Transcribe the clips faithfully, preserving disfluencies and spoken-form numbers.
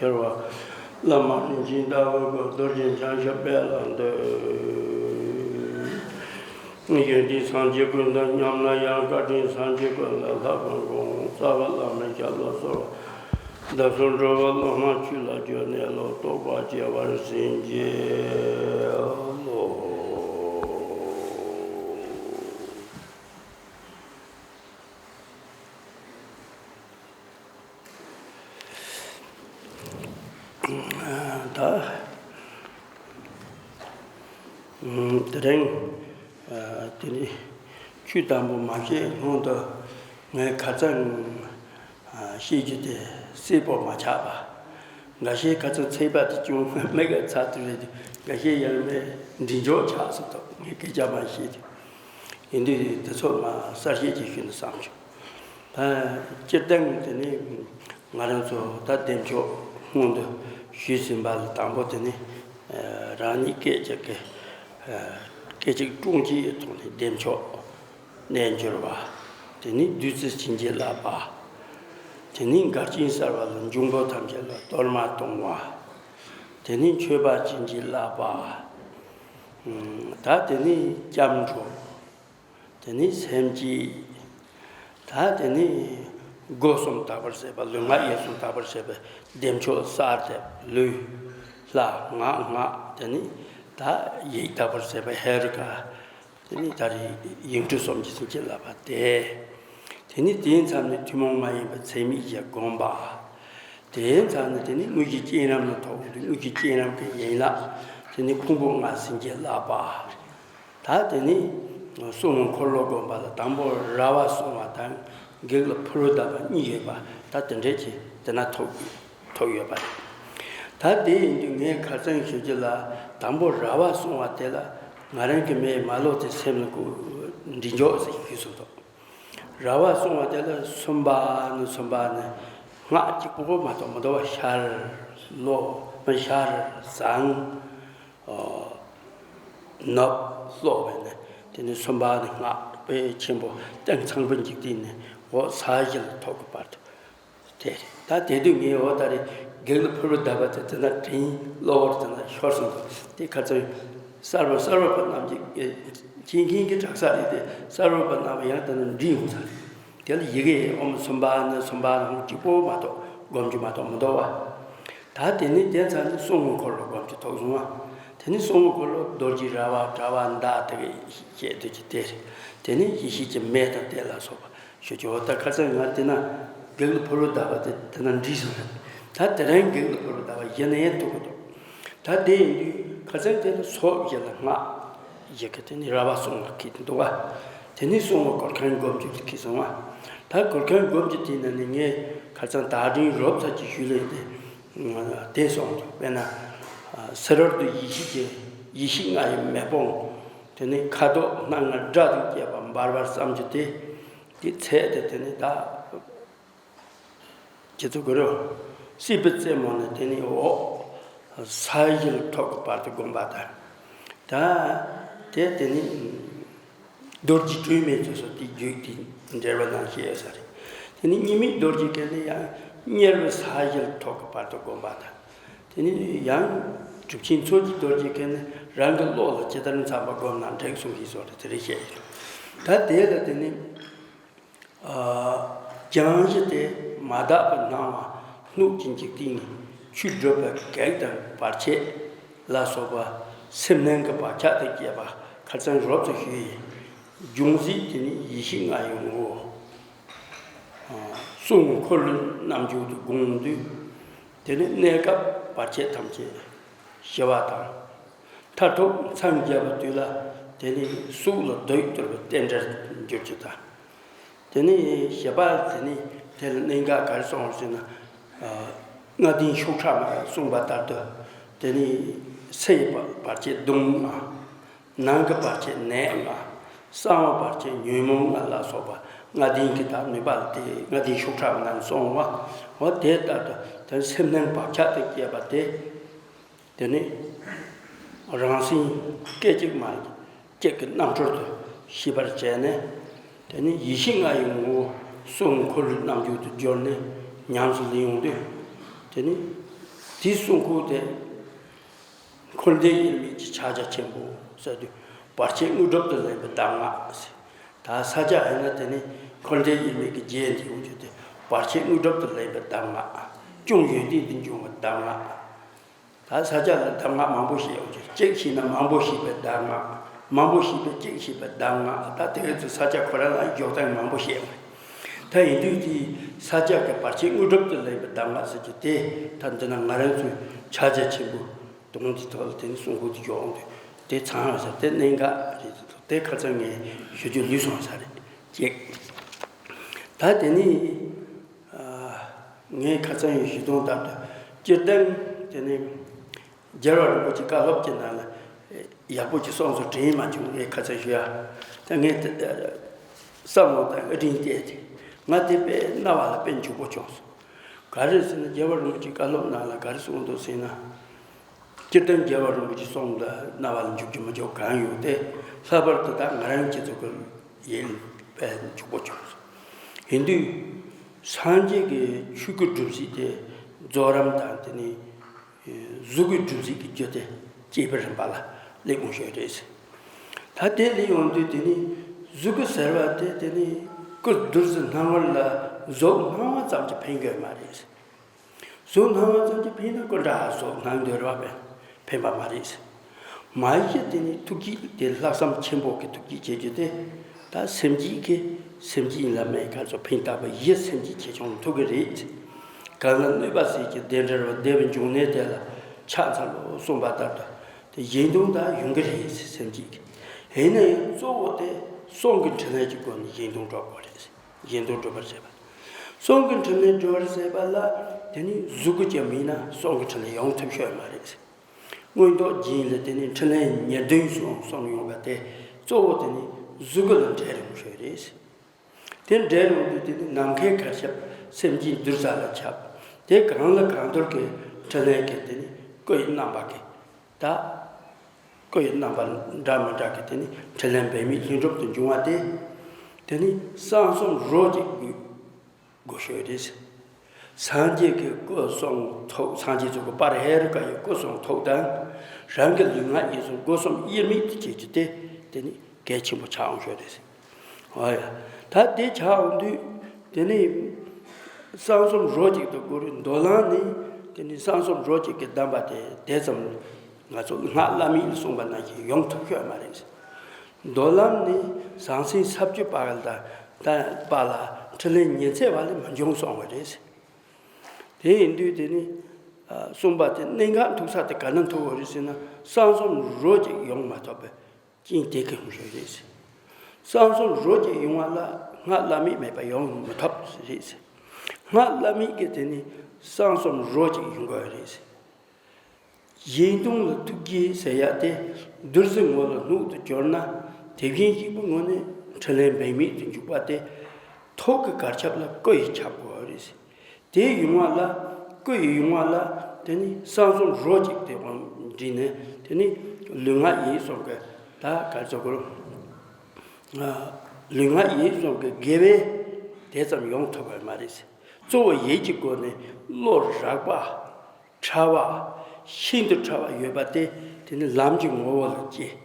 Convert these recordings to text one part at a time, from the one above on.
ཟེར་བ། བླ་མ་རིན་ཆེན་ཟླ་འོད་ཀྱི་རྡོ་རྗེ་འཆང་ཞབས་པད་ལ་འདུད། ཡོན་ཏན་སངས་རྒྱས་ཀུན་དང་མཉམ་ན་ཡང་། བཀའ་དྲིན་སངས་རྒྱས་ཀུན་ལས་ལྷག་པར་དགོངས། རྩ་བ་བླ་མའི་ཞབས་ལ་གསོལ་བ། བདག་སོགས་འགྲོ་བ་སློབ་མ་ཆོས་ལ་འཇུག་ནས་བློ་རྟོགས་པ་སྐྱེ་བར་བྱིན་གྱིས་རློབས། ད་དེ་རིང་དེ་ནི་ཆོས་དང་པོ་མ་བཤད་སྔོན་དུ་ངས་ཁ་སང་བཤད་རྒྱུ་དེ་གསལ་པོ་མ་ཆགས་པ། འགའ་ཤས་ཁ་སང་ཚེག་པ་དེ་ཅུང་མིག་ག་ཚ་དུས་རེད། འགའ་ཤས་ཡང་མེད་འདྲི་འཇོག་ཆགས་སོང་འདུག་ངས་སྐད་ཆ་མ་བཤད་དེ། ཡིན་དུས་དེ་ཚོ་མ་གསལ་བཤད་ཅིག་ཞུས་ན་བསམ་བྱུང་། ད་སྤྱིར་བཏང་དེ་ནི་ང་རང་ཚོ་ད་བདེ་མཆོག་སྔོན་དུ་ཞུས་ཟིན་པ་ལ་དང་པོ་དེ་ནི་རང་ཉིད་སྐད་ཅིག་གི་སྐད་ཅིག་དཀྲུང་གྱི་ཐོག་ནས་བདེ་མཆོག་རྣལ་འབྱོར་བ། དེ་ནི་བདུད་རྩི་བྱིན་གྱིས་བརླབས་པ། དེ་ནི་འགལ་རྐྱེན་བསལ་བ་ལ་འབྱུང་པོ་ཐམས་ཅད་ལ་གཏོར་མ་གཏོང་བ། དེ་ནི་མཆོད་པ་བྱིན་གྱིས་བརླབས་པ། ད་དེ་ནི་སྐྱབས་འགྲོ། དེ་ནི་སེམས་བསྐྱེད། ད་དེ་ནི་སྒོ་གསུམ་དག་པར་བྱེད་པ། ལུས་ངག་ཡིད་གསུམ་དག་པར་བྱེད་པའི་བདེ་མཆོག་གསལ་འདེབས། ལུས་ལྷ་ངག་སྔགས། དེ་ནི་ད་ཡིད་དག་པར་བྱེད་པའི་ཧེ་རུ་ཀ། དེ་ནི་ད་རེས་ཡིག་འབྲུ་གསུམ་གྱིས་བྱིན་གྱིས་བརླབས་པ་སྟེ། དེ་ནི་དེའི་མཚམས་ནས་ཐུན་མོང་མ་ཡིན་པའི་ཚད་མེད་བཞི་བསྒོམ་པ། དེའི་མཚམས་ནས་དེ་ནི་དངོས་གཞི་བསྐྱེད་རིམ་ལ་ཐོགས་པའི་དངོས་གཞི་བསྐྱེད་རིམ་གྱི་ཡན་ལག་དེ་ནི་ཕུང་པོ་ལྔ་བྱིན་གྱིས་བརླབས་པ། ད་དེ་ནི་གསུང་འཁོར་ལོ་བསྒོམ་པ་ལ་དང་པོ་ར་བ་གསུང་བ་དང་བགེགས་ལ་ཕུར་བུ་བརྡབ་པ་གཉིས་ཡོད་པ། ད་དེ་འདྲས་ཀྱི་དེ་ན་ཐོགས་ཐོགས་ཡོད་པ་རེད། ད་དེ་ཡིན་དུས་ངས་ཁ་སང་ཞུ་རྒྱུ་ལ་དང་པོ་ར་བ་གསུང་བ་དེ་ལ་ང་རང་གི་མིག་མ་ལོག་སྟེ་སེམས་ལ་ཀུ་འདྲི་འཇོག་ཟེར་ཞུས་སོང་། ར་བ་གསུང་བ་དེ་ལ་སུམ་པ་ནི་སུམ་པ་ནི་སྔགས་གཅིག་པོ་མ་གཏོགས་མི་འདུག་བ། ཤར་ལྷོ་མི་ཤར་བྱང་ནུབ་ལྷོ་བས་ནི་དེ་ནི་སུམ་པ་ནི་སྔགས་དཔེ་ཆེན་པོ་སྟེང་ཚངས་པའི་འཇིག་རྟེན་ནས་འོག་ས་གཞི་ལ་ཐོགས་ཀྱི་བར་དུ། དེ་རེད། ད་དེ་དུས་ངས་འོ་ད་རེས་བགེགས་ལ་ཕུར་བུ་བརྡབས་པ་དེ་དེ་ན་དྲན། གློ་བུར་དེ་ན་ཤོར་སོང་། དེ་ཁ་ཚོན་གསར་བ་གསར་བ་པ་རྣམས་ཀྱི་མཁྱེན་མཁན་གྱི་གྲགས་ས་རེད་དེ། གསར་བ་པ་རྣམས་ཡང་དེ་ན་འདྲི་ཡོང་ས་རེད། དེ་ལ་ཡི་གེ་ཨོཾ་སུམ་པ་ན་སུམ་པ་ན་གཅིག་པོ་མ་གཏོགས་སྒོམ་རྒྱུ་མ་གཏོགས་མི་འདུག་བ། ད་དེ་ནས་དེ་ཚར་ནས་གསུང་འཁོར་ལོ་སྒོམ་རྒྱུ་ཐོགས་སོང་བ། དེ་ནས་གསུང་འཁོར་ལོ་རྡོ་རྗེ་ར་བ་དྲ་བ་མདའ་དེ་གི་བཤད་སྡོད་ཀྱི་དེ་རེད། དེ་ནས་ཡེ་ཤེས་ཀྱི་མེ་དང་དེ་ལ་སོགས་པ། ཞུ་ཆོག་ད་ཁ་སང་ང་དེ་ན་བགེགས་ལ་ཕུར་བུ་བརྡབས་པ་དེ་དེ་ན་འདྲིས་སོང་། ད་དེ་རིང་བགེགས་ལ་ཕུར་བུ་བརྡབས་པ་ཡིན་ན་ཡང་ཐུག་གི་འདུག་ད་དེ་ཡིན་དུས་ཁ་སང་དེ་ལ་སོགས་བཞི་ལ་སྔགས་བཞི་གི་དེ་ནི་ར་བ་གསུང་བ་ཁྱེར་འདུག་བ། དེ་ནི་གསུང་བ་གོར་ཁང་སྒོམ་རྒྱུ་དེ་ཁྱེར་སོང་བ། ད་གོར་ཁང་སྒོམ་རྒྱུ་དེ་ན་ནི་ངས་ཁ་སང་དག་སྒྲིལ་རོབ་ཙམ་གྱི་ཞུས་ལས་དེ་དེ་སོང་འདུག་དཔེར་ན་ཟེར་བར་དུ་ཡེ་ཤེས་ཀྱི་ཡེ་ཤེས་ལྔ་ཡི་མེ་དཔུང་། དེ་ནི་ཁ་དོག་སྣ་ལྔ་སྒྲ་དང་བཅས་པ་འབར་བར་བསམ་རྒྱུ་དེ། དེ་ཚད་དེ་དེ་ནི་ད་ཇི་ཙུག་གུ་རུ་སྲིད་པའི་རྩེ་མོ་ནས་དེ་ནི་འོག་ས་གཞི་ལ་ཐོགས་ཀྱི་བར་དུ་བསྒོམ་པ་དང་། ད་དེ་དེ་ནི་རྡོ་རྗེ་སྒྲོན་མེ་ཚོ་སོགས་དེ་རྒྱུད་དེ་འགྲེལ་པ་ནང་བཤད་ཡོད་ས་རེད། དེ་ནི་གཉིས་མེད་རྡོ་རྗེ་གན་ནི་ཡང་དམྱལ་བའི་ས་གཞི་ལ་ཐོགས་ཀྱི་བར་དུ་བསྒོམ་པ་དང་། དེ་ནི་ཡང་གྲུབ་ཆེན་མཚོ་རྒྱལ་རྡོ་རྗེ་གན་ནི་རང་གི་བློ་ལ་ཇི་ལྟར་འཚམ་པ་བསྒོམས་ན་འགྲིག་གསུང་གི་སོགས་རེད། དེ་རེ་བཤད་ཡོད། ད་དེ་ལ་དེ་ནི། ཨ། བྱང་གཞི་དེ་མ་དག་པའི་སྣང་བ་སྣོད་ཀྱི་འཇིག་རྟེན་ནི་ཆོས་སྒྲུབ་པའི་གེགས་དང་བར་ཆད་ལ་སོགས་པ་སེམས་ནང་གི་བག་ཆགས་དང་བཅས་པ་ཁ་སང་རོབ་ཙམ་ཞུས་ཡིན། ཅུང་ཟད་དེ་ནི་ཡེ་ཤེས་ལྔ་ཡི་ངོ་བོ། གསུང་འཁོར་ལོའི་རྣལ་འབྱོར་དུ་བསྒོམ་དུས། དེ་ནི་གནས་སྐབས་བར་ཆད་ཐམས་ཅད་ཞི་བ་དང་། མཐར་ཐུག་མཚམས་བརྒྱད་པ་དུས་ལ་དེ་ནི་གཟུགས་ལ་དུག་གཏོར་བའི་རྟེན་འབྲེལ་འགྱུར་རྒྱུ་དང་། དེ་ནི་བཞི་པ་དེ་ནི་དེ་ལ་གནད་འགག་ག་རེ་གསུངས་པ་ཟེར་ན། ལྔ་ལྡན་ཤུགས་དྲག་མ་གསུངས་པ་ལྟར་དུ། དེ་ནི་ཚེ་ཡི་བར་ཆད་སྡུག་བསྔལ། ནང་གི་བར་ཆད་ནད་ལྔ། གསང་བའི་བར་ཆད་ཉོན་མོངས་ལྔ་ལ་སོགས་པ་ལྔ་ལྡན་གྱི་ད་ནུས་པ་དེ་ལྔ་ལྡན་ཤུགས་དྲག་མ་ནང་གསུངས་པ། འོ་དེ་ལྟར་དུ་དེ་སེམས་ནང་བག་ཆགས་དང་བཅས་པ་དེ། དེ་ནི་རང་སེམས་སྐད་ཅིག་མ་གཅིག་གི་རྣམ་འཕྲུལ་དུ་ཤེས་པར་བྱས་ནས། དེ་ནི་ཡེ་ཤེས་ལྔ་ཡི་ངོ་བོ་གསུང་འཁོར་ལོའི་རྣལ་འབྱོར་དུ་གྱུར་ནས་ཉམས་སུ་ལེན་ཡོང་དུས། དེ་ནི་ དེའི་གསུང་ཁུངས་དེ། འཁོར་འདས་དབྱེར་མེད་ཀྱི་ཕྱག་རྒྱ་ཆེན་པོ་ཟེར་དུས། བར་ཆད་དངོས་གྲུབ་ཏུ་ལེན་པའི་གདམས་ངག་ཟེར། ད་ས་སྐྱ་ཡིན་ན་དེ་ནི་འཁོར་འདས་དབྱེར་མེད་ཀྱི་རྒྱན་དེ་ཡོང་རྒྱུ་དེ། བར་ཆད་དངོས་གྲུབ་ཏུ་ལེན་པའི་གདམས་ངག། སྐྱོན་ཡོན་ཏན་དུ་འབྱུང་བའི་གདམས་ངག། ད་ས་སྐྱ་ལ་གདམས་ངག་མང་པོ་ཞིག་ཡོང་རྒྱུ། གཅིག་བྱས་ན་མང་པོ་ཞིག་པའི་གདམས་ངག། མང་པོ་ཞིག་པའི་གཅིག་བྱས་པའི་གདམས་ངག། ད་དེ་ཚོ་ས་སྐྱ་ཁོ་རང་ལ་འཇོག་སྟངས་མང་པོ་ཞིག་ཡོང་། ད་ཡིན་དུས་དེ་ས་སྐྱ་གི་བར་ཆད་དངོས་གྲུབ་ཏུ་ལེན་པའི་གདམས་ངག་ཟེར་རྒྱུ་དེ། ད་འདི་ན་ང་རང་ཚོའི་ཕྱག་རྒྱ་ཆེན་པོ་དོན་དེ་ཐོག་ལ་དེ་ནི་གསུང་ཁུངས་དེ་འཇོག་འོང་དུས། དེ་ཚང་བ་ཟེར་དེ་གནད་འགག་རེད། དེ་ཁ་སང་ངས་ཞུ་རྒྱུ་ལུས་སོང་ས་རེད། གཅིག་ད་དེ་ནི། ཨ། ངས་ཁ་སང་ཡང་ཞུས་དོན་ལྟར་དུ། སྤྱིར་བཏང་དེ་ནི་རྒྱལ་བ་རིན་པོ་ཆེ་བཀའ་སློབ་ཀྱི་ནང་ལ་ཡག་པོ་ཅིག་གསུངས་སོང་དྲན་མ་བྱུང་། ངས་ཁ་སང་ཞུ་ཡ། ད་ངས་དེ་བསམ་བློ་དང་ཨ་དྲིན་བལྟས་ཏེ། ང་དེ་དཔེ་རྣ་བ་ལ་དཔེ་འཇུག་པོ་བྱུང་སོང་། ག་རེ་ཟེར་ན། རྒྱལ་བ་རིན་པོ་ཆེ་བཀའ་སློབ་ནང་ལ་ག་རེ་གསུངས་འདུག་ཟེར་ན། སྤྱིར་བཏང་རྒྱལ་བ་རིན་པོ་ཆེ་གསུང་ལ་རྣ་བ་ལ་འཇུག་རྒྱུ་མི་འཇུག་གང་ཡོད་དེ། ལྷག་པར་དུ་ད་ང་རང་ཁྱེད་ཚོ་གི་ཡིན་པས་འཇུག་པོ་བྱུང་། ཡིན་དུས་སངས་རྒྱས་ཀྱི་ཆོས་སྐུ་སྒྲུབ་བྱེད་དེ་རྫོགས་རིམ་དང་། དེ་ནི་གཟུགས་སྐུ་སྒྲུབ་བྱེད་ཀྱི་རྒྱུ་དེ་སྐྱེས་པའི་རིམ་པ་ལ་སླེབས་འོང་ཤོས་རེད། ད་དེ་སླེབས་ཡོང་དུས་དེ་ནི་གཟུགས་སྐུ་ཟེར་བ་དེ། དེ་ནི་སྐུ་བདུད་རྩི་སྣང་བ་ལ་གཟུགས་སྣང་བ་ཙམ་གྱིས་ཕན་གྱི་མ་རེད། གཟུགས་སྣང་བ་ཙམ་གྱིས་ཕན་ན་སྐུ་འདྲ་གཟུགས་སྣང་འདོད་པ་ཕན་པ་མ་རེད། མ་གཞི་དེ་ནི་ཐུགས་རྗེ་དེ་ལྷག་བསམ་ཆེན་པོ་གི་ཐུགས་རྗེ་བྱེད་རྒྱུ་དེ། ད་སེམས་བསྐྱེད་ཀྱི་སེམས་བསྐྱེད་ལ་མེད་ག་ཚོད་ཕན་བཏགས་པ་ཡི་སེམས་བསྐྱེད་ཆེ་ཆུང་ཐུག་གི་རེད། གང་ལ་གནོད་པ་བསལ་གྱི་བདེ་འབྲེལ་བ་བདེ་བའི་འབྱུང་གནས་དེ་ལ་ཕྱག་འཚལ་ལོ་གསུངས་པ་ལྟར་དུ། དེ་གཞན་དོན་དག་ཡོང་གི་རེད། སེམས་བསྐྱེད་ཀྱི། ཡིན་ན་ཡང་གཙོ་བོ་དེ་གསུང་གི་འཕྲིན་ལས་ཀྱི་སྒོ་ནས་གཞན་དོན་སྒྲུབ་དགོས་རེད། གཞན་དོན་སྒྲུབ་པར་བྱེད་པ། གསུང་གི་འཕྲིན་ལས་སྒྲུབ་པར་བྱེད་པ་ལ་དེ་ནི་གཟུགས་སྐུ་ཅན་མིན་ན་གསུང་གི་འཕྲིན་ལས་ཡོང་ཐུབ་ཤོས་མ་རེད། མངོན་རྟོགས་རྒྱན་ལ་དེ་ནི་འཕྲིན་ལས་ཉེར་བདུན་གསུངས་གསུངས་ཡོང་བ་དེ་གཙོ་བོ་དེ་ནི་གཟུགས་སྐུ་ལ་འབྲེལ་ཡོང་ཤོས་རེད། དེ་འབྲེལ་ཡོང་དུས་དེ་ནི་ནམ་མཁའི་གར་ཁྱབ། སེམས་ཅན་རྡུལ་ས་ལ་ཁྱབ། དེ་གང་ལ་གང་འདུལ་གྱི་འཕྲིན་ལས་ཀྱི་དེ་ནི་སྐུ་ཡི་རྣམ་པ་གི། ད་སྐུ་ཡི་རྣམ་པ་འདྲ་མི་འདྲ་གི་དེ་ནི་འཕྲིན་ལས་འབད་མེད་ལྷུན་གྲུབ་ཏུ་འབྱུང་བ་དེ། དེ་ནི་གསང་གསུམ་རོ་གཅིག་དགོས་ཤོས་རེད། སངས་རྒྱས་ཀྱི་སྐུ་གསུང་ཐུགས། སངས་རྒྱས་ཚོ་གི་དཔལ་ཧེ་རུ་ཀ་ཡི་སྐུ་གསུང་ཐུགས་དང་། རང་གི་ལུས་ངག་ཡིད་གསུམ་སྒོ་གསུམ་དབྱེར་མེད་དུ་བྱེད་རྒྱུ་དེ། དེ་ནི་གལ་ཆེན་པོ་ཆགས་འོང་ཤོས་རེད། ཨོ་ཡ། ད་དེ་ཆགས་འོང་དུས་དེ་ནི་གསང་གསུམ་རོ་གཅིག་ཏུ་དགོས་རེད། མདོ་ལམ་ནི་དེ་ནི་གསང་གསུམ་རོ་གཅིག་གི་གདམས་པ་དེ་དེ་ཙམ་ང་ཚོ་སྔགས་བླ་མེད་ལ་གསུངས་པ་ནང་བཞིན་ཡོང་ཐུབ་ཤོས་མ་རེད། མདོ་ལམ་ནི་ཟང་ཟིང་ས་བཅུ་པ་ལ་དང་པ་ལ་འཕྲིན་ལས་ཉི་ཚེ་བ་ལས་མི་འབྱུང་གསུངས་པ་རེད། དེ་ཡིན་དུས་དེ་ནི་གསུངས་པ་དེ་གནད་འགག་ཐུག་ས་དེ་ག་ན་ཐུག་པ་རེད་ཟེར་ན། གསང་གསུམ་རོ་གཅིག་ཡོང་མ་ཐུབ་པའི་རྐྱེན་དེ་གི་ཤོས་རེད། གསང་གསུམ་རོ་གཅིག་ཡོང་བ་ལ་སྔགས་བླ་མེད་མེད་པ་ཡོང་མི་ཐུབ་རེད། སྔགས་བླ་མེད་ཀྱི་དེ་ནི་གསང་གསུམ་རོ་གཅིག་ཡོང་དགོས་རེད། གཞན་དོན་ལ་ཐུགས་རྗེ་ཟེར་ཡ་དེ་བདུད་རྩི་ངོ་ལ་སྣུག་ཏུ་གྱུར་ན། དེ་བཞིན་གཤེགས་པའི་ངོ་ནས་འཕྲིན་ལས་འབད་མེད་དུ་འཇུག་པ་དེ། ཐུགས་ཀྱི་གར་ཁྱབ་ལ་སྐུ་ཡིས་ཁྱབ་དགོས་རེད། དེ་ཡོང་བ་ལ། སྐུ་ཡི་ཡོང་བ་ལ་དེ་ནི་གསང་གསུམ་རོ་གཅིག་དེ་དབང་བསྒྲིགས་ནས། དེ་ནི་ལུས་ངག་ཡིད་གསུམ་གྱི་ད་ག་ཚོད་དགོས། ལུས་ངག་ཡིད་གསུམ་གྱི་དགེ་བའི་དེ་ཙམ་ཡོང་ཐུབ་པ་མ་རེད། གཙོ་བོ་ཡིད་ཀྱི་སྒོ་ནས་བློ་རགས་པ། ཕྲ་བ། ཤིན་ཏུ་ཕྲ་བ་ཡོད་པ་དེ། དེ་ནི་ལམ་གྱི་ངོ་བོ་ལ་སྐྱེས།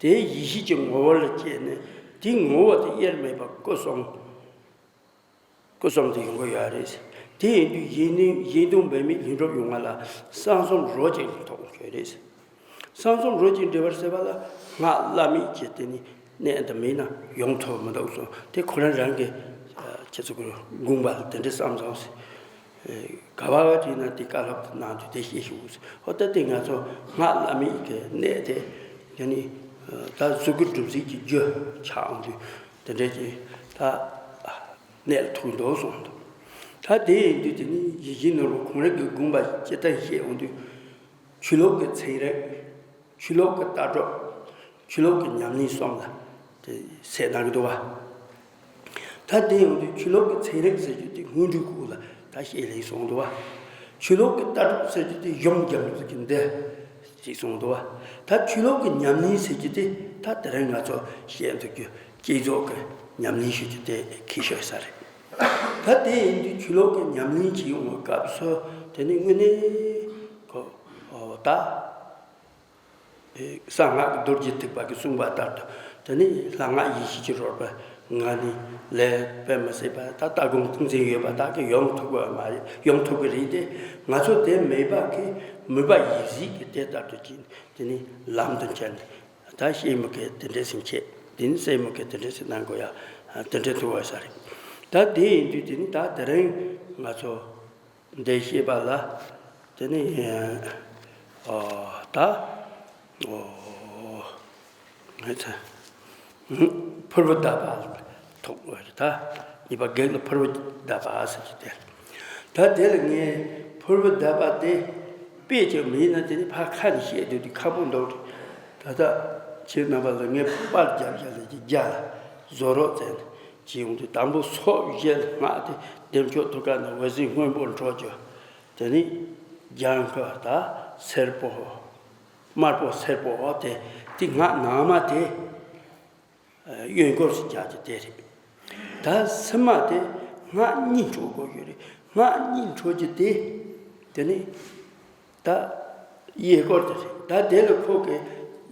དེ་ཡེ་ཤེས་ཀྱི་ངོ་བོ་ལ་སྐྱེས་ནས། དེའི་ངོ་བོ་དེ་དབྱེར་མེད་པ་སྐུ་གསུམ། སྐུ་གསུམ་དུ་ཡོང་གི་ཡོད་རེད། དེ་ཡིན་དུས་གཞན་དོན་གཞན་དོན་འབད་མེད་ལྷུན་གྲུབ་ཡོང་བ་ལ་གསང་གསུམ་རོ་གཅིག་ལ་ཐུག་དགོས་རེད། གསང་གསུམ་རོ་གཅིག་འབྲེལ་བར་བྱེད་པ་ལ་སྔགས་བླ་མེད་ཀྱི་དེ་ནི་གནད་དུ་མིན་ན་ཡོང་ཐུབ་མི་འདུག་གསུངས། དེ་ཁོ་རང་རང་གི་ཁྱེད་ཚོ་གི་དགོངས་པ་ལ་དེ་འདྲའི་བསམ་བསམ་ཟེར། ག་བ་བ་དྲིས་ན་དེ་བཀའ་སློབ་དེ་གནང་དུས་དེ་བཤད་ཞུ། ཧོ། ད་དེ་ང་ཚོ་སྔགས་བླ་མེད་ཀྱི་གནད་དེ། དེ་ནི་ད་གཟུགས་སྐུ་སྒྲུབ་བྱེད་ཀྱི་རྒྱུ་ཆགས་འོང་དུས་དེ་འདྲའི་ཀྱི་ད་གནད་ལ་ཐུག་འདུག་གསུངས་འདུག། ད་དེ་ཡིན་དུས་དེ་ནི་ཡིད་བཞིན་ནོར་བུ་ཁོང་རང་གི་དགོངས་པ་ཇི་ལྟར་བཤད་འོང་དུས། ཆོས་ལུགས་ཀྱི་ཚན་རིག། ཆོས་ལུགས་ཀྱི་ལྟ་གྲུབ། ཆོས་ལུགས་ཀྱི་ཉམས་ལེན་གསུམ་ལ་དེ་ཟེར་གནང་གི་འདུག་བ། ད་དེ་ཡོང་དུས་ཆོས་ལུགས་ཀྱི་ཚན་རིག་ཟེར་རྒྱུ་དེ་སྔོན་འགྲོའི་སྐོར་ལ་ད་བཤད་ལེ་གསུངས་འདུག་བ། ཆོས་ལུགས་ཀྱི་ལྟ་གྲུབ་ཟེར་རྒྱུ་དེ་གཞུང་རྒྱབ་ལོགས་ཀྱི་འདི་ཞིག་གསུངས་འདུག་བ། ད་ཆོས་ལུགས་ཀྱི་ཉམས་ལེན་ཟེར་རྒྱུ་དེ་ད་དེ་རིང་ང་ཚོ་བཤད་འདུག་རྒྱུ། བསྐྱེད་རྫོགས་ཀྱི་ཉམས་ལེན་ཞུ་རྒྱུ་དེ་གལ་ཆེ་ས་རེད། ད་དེ་ཡིན་དུས་ཆོས་ལུགས་ཀྱི་ཉམས་ལེན་བྱེད་ཡོང་བའི་སྐབས་སུ་དེ་ནི་དངོས་གནས་ ཨོ་ད། གསང་སྔགས་ཀྱི་རྡོ་རྗེ་ཐེག་པ་གིས་གསུངས་པ་ལྟར་དུ། དེ་ནི་ལྷ་སྔགས་ཡེ་ཤེས་ཀྱི་རོལ་པ་ང་ནི་ལས་དཔེ་མི་སྲིད་པ་ད་ལྟ་དགོངས་ཏིང་འཛིན་ཡོད་པ་དག་གིས་ཡོང་ཐུབ་པ་མ་རེད། ཡོང་ཐུབ་ཀྱི་རེད་དེ། ང་ཚོ་དེ་མེད་པ་གིས་མོས་པ་ཡིད་བཞིན་གྱི་དེ་ལྟར་དུ་བྱས་ནས་དེ་ནི་ལམ་དུ་འཆར་ནས། ད་ཤེས་མི་དགོས་དེ་འདྲས་སེམས་བསྐྱེད། དེ་ནི་སེམས་མི་དགོས་དེ་འདྲས་སེམས་གནང་དགོས་ཡ། དེ་འདྲས་ཐུབ་པ་ས་རེད། ད་དེ་ཡིན་དུས་དེ་ནི་ད་དེ་རིང་ང་ཚོ་འདི་ཤེས་པ་ལ་དེ་ནི་ཨ་ད་ཨོ་ངས་ཚ་ཕུར་བུ་བརྡབ་པ་ཐོག་ད་གཉིས་པ་བགེགས་ལ་ཕུར་བུ་བརྡབ་པ་ཟེར་གྱི་དེ། ད་དེ་ལ་ངས་ཕུར་བུ་བརྡབ་པ་དེ་དཔེ་ཅིག་མིན་ན་དེ་ནི་ཕར་ཁ་ནས་བཤད་དུས་དེ་ཁག་པོ་འདུག་ད་ལྟ་ཁྱེད་རྣམ་པ་ལ་ངས་པར་རྒྱབ་རྒྱབ་ལ་ཅིག་རྒྱ་ལ་བཟོ་རོགས་བྱས་ནས་བྱས་ཡོང་དུས། དང་པོ་སོགས་བཞི་ལ་སྔགས་དེ་བདེ་མཆོག་ཐུགས་ཀ་ནས་འོད་ཟེར་སྔོན་པོ་འཕྲོ་བཅུག་དེ་ནི་ལྗང་ཁུ་དང་སེར་པོ་དམར་པོ་སེར་པོ་དེ་དེ་སྔགས་ནང་མ་དེ། གཡོན་སྐོར་ཞིག་རྒྱག་རྒྱུ་དེ་རེད། ད་སེམས་མ་དེ་སྔགས་གཉིས་འཕྲོ་དགོས་ཀྱི་རེད། སྔགས་གཉིས་འཕྲོ་རྒྱུ་དེ། དེ་ནི་ད་གཡས་སྐོར་དེ་རེད། ད་དེ་ལ་ཁོ་གི་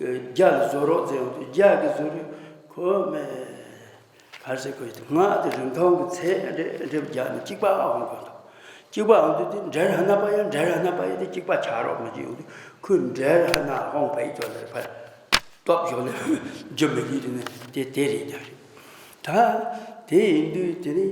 རྒྱ་ལ་བཟོ་རོགས་ཟེར་ཡོང་དུས་རྒྱ་གི་བཟོ་རུ་ཁོ་མེད། གར་སེ་ཁོ་ཡི་སྔགས་དེ་རིང་ཐུང་གི་ཚད་འདྲེ་འདྲེ་རྒྱག་ནས་གཅིག་པ་འོང་དགོས་འདུག་གཅིག་པ་འོང་དུས་དེ་འདྲེ་ར་ན་པ་ཡ་འདྲེ་ར་ན་པ་ཡ་དེ་གཅིག་པ་ཆགས་རོགས་མི་བྱེད་ཡོང་དུས་ཁོས་འདྲེ་ར་ན་འོང་པའི་ཅོ་ལེར་ཕར། སྟོབས་ཞོག་ནས་རྒྱུ་མི་གི་དེ་ནི་དེ་དེ་རེད་ཀྱང་རེད། ད་དེ་ཡིན་དུས་དེ་ནི་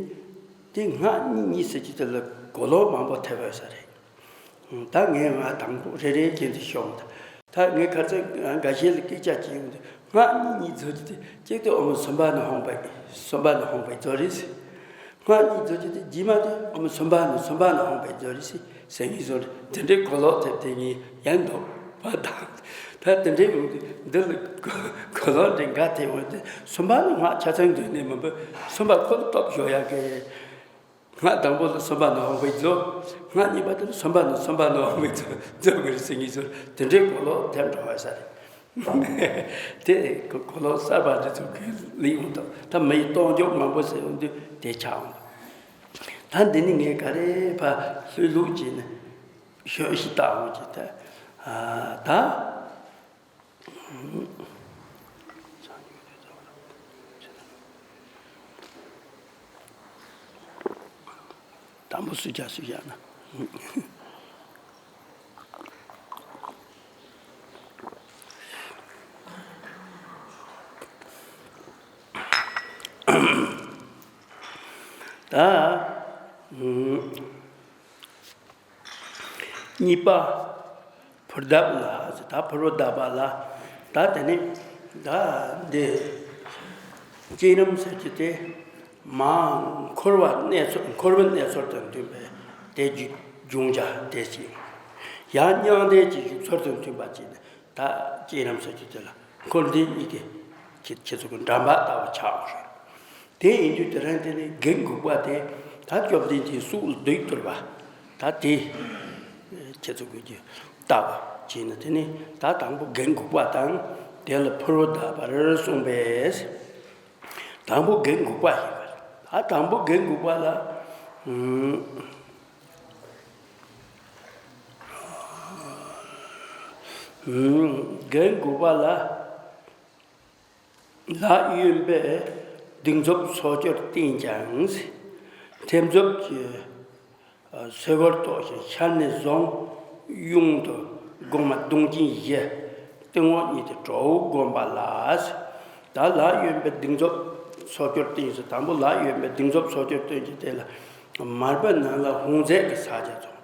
དེ་སྔགས་གཉིས་གཉིས་ཟེར་གྱི་དེ་ལ་གོ་ལོག་མང་པོ་ཐེབས་ཡོད་ས་རེད། ད་ངས་ང་དང་པོ་རེ་རེ་བྱས་ཏེ་ཤོང་། ད་ངས་ཁ་ཚ་འགའ་ཤས་ལ་སྐད་ཆ་བྱས་ཡོང་དུས་སྔགས་གཉིས་གཉིས་བཟོ་རྒྱུ་དེ་གཅིག་དེ་ཨོཾ་སུམྦྷ་ན་ཧཱུྃ་ཕཊ་སུམྦྷ་ན་ཧཱུྃ་ཕཊ་བཟོ་རེད་ཟེར། སྔགས་གཉིས་བཟོ་རྒྱུ་དེ་རྗེས་མ་དེ་ཨོཾ་སུམྦྷ་ན་སུམྦྷ་ན་ཧཱུྃ་ཕཊ་བཟོ་རེད་ཟེར། སེང་གེ་བཟོ་རེད། དེ་འདྲའི་གོ་ལོག་ཐེབས་དེ་ངས་ཡང་འདོགས་པ་དང་། ད་དེ་འདྲའི་འོང་དུས་འདི་ལ་གོ་ལོག་འདྲེ་འགའ་ཐེབས་འོང་དུས་སུམ་པ་ནི་སྔགས་ཆ་ཚང་འདོན་ནས་མིན་པ། སུམ་པ་ཁོ་ལ་སྟོབས་ཞོག་ཡག་གི། སྔགས་དང་པོ་ལ་སུམ་པ་ནི་ཧཱུྃ་ཕཊ་བཟོ། སྔགས་གཉིས་པ་དེ་ལ་སུམ་པ་ནི་སུམ་པ་ནི་ཧཱུྃ་ཕཊ་བཟོ་བཟོ་དགོས་རེད་ཟེར་ངེས་ཚོར་དེ་འདྲའི་གོ་ལོག་ཐེབས་འགྲོ་བ་ས་རེད། དེ་གོ་ལོག་གསར་པ་འདི་ཚོ་གི་ལས་འོང་དུས་ད་མི་ཡི་གཏོང་འཇོག་མང་པོ་ཟེར་འོང་དུས་དེ་ཆགས་འོང་། ད་འདི་ནི་ངས་ག་རེ་ཕར་ལྷོད་ལྷོད་བྱས་ནས་ཞོ་ཞིག་བཏགས་འོང་གི་ད། ཨ་ད། དང་པོ་སུ་བྱ་སུ་བྱ་ན། ད། གཉིས་པ། ཕུར་བརྡབ་ལ་ཟེར། ད་ཕུར་བུ་བརྡབ་པ་ལ། ད་དེ་ནི་ད་འདི་བསྐྱེད་རིམ་ཟེར་གྱི་དེ་མར་འཁོར་བ་གནས་ཚུལ་འཁོར་བའི་གནས་ཚུལ་དང་མཐུན་པའི་དེ་རྒྱུ་འབྱུང་བྱ་དེ་ཞིག་ཡང་མྱང་འདས་ཀྱི་བཞུགས་ཚུལ་དང་མཐུན་པ་ཅིག་ནི། ད་བསྐྱེད་རིམ་ཟེར་གྱི་དེ་ལ་འཁོར་འདས་གཉིས་ཀྱི་ཁྱེད་ཁྱེད་ཚོ་གི་འགྲམ་པ་ལྟ་བུ་ཆགས་པ་རེད། དེ་ཡིན་དུས་དེ་རིང་དེ་ནི་བགེགས་འགུགས་པ་དེ་ད་བཅོམ་ལྡན་འདས་སྲོག་ལ་བདུད་གཏོར་བ་ད་དེ་ཁྱེད་ཚོ་གི་རྒྱུ་ལྟ་བ་བྱས་ན། དེ་ནི་ད་དང་པོ་བགེགས་འགུགས་པ་དང་དེ་ལ་ཕུར་བུ་བརྡབ་པར་གསུངས་པས། དང་པོ་བགེགས་འགུགས་པ་ཞེས་པ་རེད། ད་དང་པོ་བགེགས་འགུགས་པ་ལ། ཨུམ། ཨུམ། བགེགས་འགུགས་པ་ལ། ལག་གཡོན་པས་གདིང་ཚབ་ཚོགས་ཀྱུར་བསྟན་ཀྱང་། མཐེབ་མཛུབ་ཀྱིས་སེ་གོལ་གཏོགས་ཤིང་ཤར་ནས་བཟུང་གཡོན་དུ་དགོངས་པ་གདོང་ཅན་བཞི། སྟེང་འོག་གཉིས་ཏེ་གྲོགས་བསྒོམ་པ་ལ། ད་ལག་གཡོན་པས་གདིང་ཚབ་ཚོགས་ཀྱུར་བསྟན་ཟེར། དང་པོ་ལག་གཡོན་པས་གདིང་ཚབ་ཚོགས་ཀྱུར་བསྟན་གྱི་དེ་ལ་མར་པའི་ནང་ལ་ཧཱུྃ་རྫས་ཀྱི་ཕྱག་རྒྱ་ཚོགས།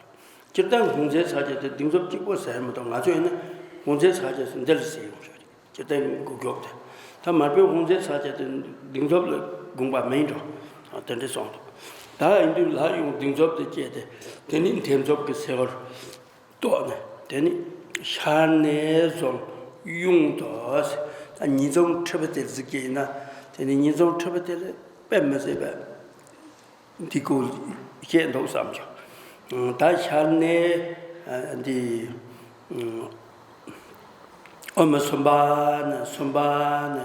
སྤྱིར་བཏང་ཧཱུྃ་རྫས་ཕྱག་རྒྱ་དེ་གདིང་ཚབ་གཅིག་པོ་ཟེར་མི་འདུག་ང་ཚོས་ཡིན་ན་ཧཱུྃ་རྫས་ཕྱག་རྒྱ་ཟེར་འདི་ལ་ཟེར་ཡོང་ཤག་སྤྱིར་བཏང་གི་མགོ་མགྱོགས་དེ། ད་མར་པའི་ཧཱུྃ་རྫས་ཕྱག་རྒྱ་དེ་གདིང་ཚབ་ལ་དགོངས་པ་མིན་འགྲོ། དེ་འདྲ་གསུངས་འདུག་ད་ཡིན་དུས་ལག་གཡོན་གདིང་ཚབ་དེ་བཅས་ཏེ་དེ་ནི་མཐེབ་མཛུབ་ཀྱིས་སེ་གོལ་གཏོགས་ནས་དེ་ནི་ཤར་ནས་བཟུང་གཡོན་དུ། ད་ཉིས་འཛོམས་ཁྲི་པ་དེ་གཟིགས་ཀྱི་ཡིན་ན་དེ་ནི་ཉིས་འཛོམས་ཁྲི་པ་དེ་ལ་དཔེ་མི་སྲིད་པ། འདི་སྐོར་བཤད་འདུག་བསམ་བྱུང་། ད་ཤར་ནས་འདི་ཨོཾ་སུམྦྷ་ན་སུམྦྷ་ན་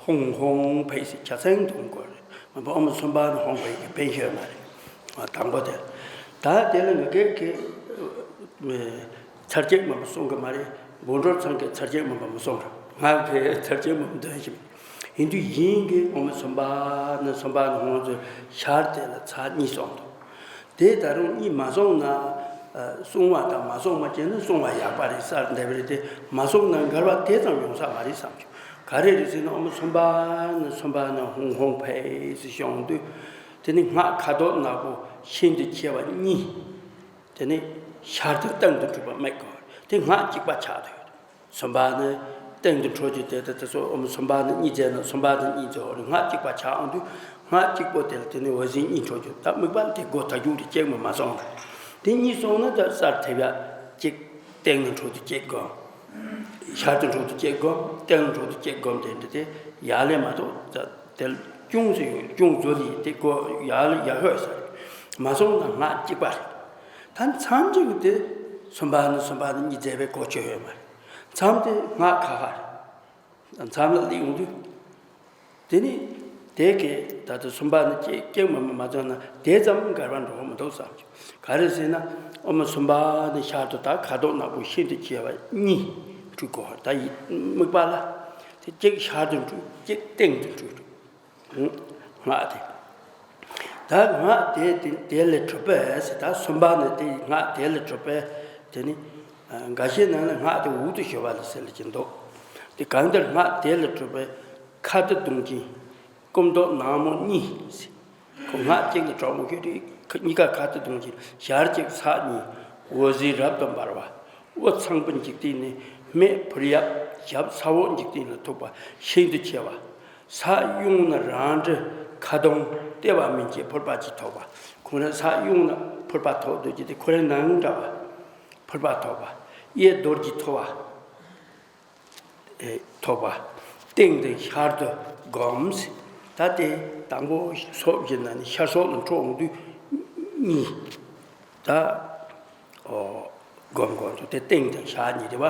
ཧཱུྃ་ཧཱུྃ་ཕཊ་ཟེར་ཆ་ཚང་གཏོང་དགོས་རེད། མ་པ་ཨོཾ་སུམྦྷ་ན་ཧཱུྃ་ཕཊ་གི་ཕན་ཤོས་མ་རེད། དང་པོ་དེ། ད་དེ་ལ་ངེད་ཀྱི་ ཚར་གཅིག་མ་གཏོགས་གསུང་གི་མ་རེད། འབུམ་གྲོགས་ཚང་གིས་ཚར་གཅིག་མ་གཏོགས་མི་གསུང་ར། ང་གིས་ཚར་གཅིག་མ་གཏོགས་འདོན་ཞིག་ཡིན་དུས་ཡིན་གྱི་ཨོཾ་སུམྦྷ་ན་སུམྦྷ་ན་ཧཱུྃ་ཚོས་ཞལ་དེ་ལ་ཚར་གཉིས་སོང་འདུག་དེ་ད་རུང་གཉིས་མ་སོང་ན། ཨ། གསུང་བ་དང་མ་སོང་བ་བྱས་ན་གསུང་བ་ཡག་པ་རེད་ཟེར་བསྡད་པ་རེད་དེ། མ་སོང་ན་འགལ་བ་དེ་ཙམ་ཡོང་ས་མ་རེད་བསམ་བྱུང་། ག་རེ་རེད་ཟེར་ན་ཨོཾ་སུམྦྷ་ན་སུམྦྷ་ན་ཧཱུྃ་ཧཱུྃ་ཕཊ་ཟེར་བྱུང་དུས། དེ་ནི་སྔགས་ཁ་དོག་ནག་པོ་ཤིན་ཏུ་མཁྲིས་པ་གཉིས། དེ་ནི་ཤར་དུ་སྟེང་དུ་འཁྲུགས་པ་སྨྲས་གོ། དེ་སྔགས་གཅིག་པ་ཆགས་འདུག་སུམྦྷ་ནི་སྟེང་དུ་འཁྲུགས་རྒྱུ་དེ་ལྟ་དེ་ཚོ་ཨོཾ་སུམྦྷ་ནི་གཉིས་བྱས་ན་སུམྦྷ་ནི་གཉིས་བྱས་ནས་སྔགས་གཅིག་པ་ཆགས་འོང་དུས། སྔགས་གཅིག་པོ་དེ་ལ་དེ་ནི་འོད་ཟེར་གཉིས་འཕྲོ་རྒྱུ། ད་དམིགས་པ་དེ་སྒོ་ཐག་རྒྱུག་རེ་གཅིག་མ་མ་སོང་། དེ་གཉིས་སོང་ན་ད་སར་ཐེབས་ཡ་གཅིག་སྟེང་དུ་འཁྲུགས་དུས་གཅིག་སྒོམ། ཤར་དུ་འཁྲུགས་དུས་གཅིག་སྒོམ། སྟེང་དུ་འཁྲུགས་དུས་གཅིག་སྒོམ། དེ་འདྲ་དེ་ཡག་ལས་མ་གཏོགས་ད་དེ་ལ་ཅུང་ཟད་ཡོད། ཅུང་ཟད་ལས་དེ་སྒོ་ཡག་ལས་ཡག་ཤོས་ཟེར། མ་སོང་ན་སྔགས་གཅིག་པ་རེད། ད་མཚམས་གཅིག་གི་དེ་སུམྦྷ་ནི་སུམྦྷ་ནི་གཉིས་བྱས་པའི་གོ་ཆོད་ཡོད་མ་རེད། མཚམས་དེ་སྔགས་ཁ་ཁ་རེད། མཚམས་ལ་སླེབས་ཡོང་དུས། དེ་ནི་དེ་གས་ད་ལྟ་སུམྦྷ་ནི་གཅིག་གཅིག་མ་མ་མ་བྱུང་ན་དེ་ཙམ་འགལ་བ་འགྲོ་གི་མི་འདུག་བསམ་བྱུང་། ག་རེ་ཟེར་ན་ཨོཾ་སུམྦྷ་ནི་ཤར་དུ་ད་ཁ་དོག་ནག་པོ་ཤིན་ཏུ་མཁྲིས་པ་གཉིས་འཁྲུགས་གོ། ད་ཡི་དམིགས་པ་ལ་དེ་གཅིག་ཤར་དུ་འཁྲུགས། གཅིག་སྟེང་དུ་འཁྲུགས། སྔགས་དེ། ད་སྔགས་དེ་དེ་དེ་ལས་གྲུབ་པས་ཟེར། ད་སུམྦྷ་ནི་དེ་སྔགས་དེ་ལས་གྲུབ་པས། དེ་ནི་འགའ་ཤས་ནང་ལ་སྔགས་དེ་འོག་ཏུ་ཞུ་བ་ལ་ཟེར་ལ་ཅི་འདུག་དེ་གང་ལྟར་སྔགས་དེ་ལས་གྲུབ་པས་ཁ་ཏ་གདོང་ཅན་སྐུ་མདོག་ནག་མོ་གཉིས་ཟེར། ཁོ་སྔགས་གཅིག་ལ་གྲོགས་མོ་ཁྱོད་རེད། གཉིས་ཀ་ཁ་ཏ་གདོང་ཅན། ཞལ་གཅིག་ཚར་གཉིས་འོད་ཟེར་རབ་ཏུ་འབར་བ། དབུ་ཚངས་པའི་འཇིག་རྟེན་ནས་སྨད་ཕུར་གཡབ་ཞབས་ས་འོག་འཇིག་རྟེན་ལ་ཐུག་པ་ཤིན་ཏུ་མཁྲིས་པ། ས་གཡོན་ན་རང་འདྲ་ཁ་གདོང་ལྟེ་བ་མན་ཆད་ཕུར་པ་གཅིག་ཐོགས་པ། ཁོ་རང་ས་གཡོན་ན་ཕུར་པ་ཐོགས་འདུག་ཅེས་དེ་ཁོ་རང་ནང་འདྲ་བ་ཕུར་པ་ཐོགས་པ། གཡས་རྡོ་རྗེ་ཐོ་བ་ཨེ་ཐོགས་པ། སྟེང་དུ་ཤར་དུ་བསྒོམ། ད་དེ་དང་པོ་སོགས་ཀྱི་ནང་ནས་ཤར་སོགས་ལ་འཕྲོ་འོང་དུས་གཉིས། ད་ཨོ་སྒོམ་སྒོམ་དུ་དེ་སྟེང་དང་ཤར་གཉིས་རེད་བ།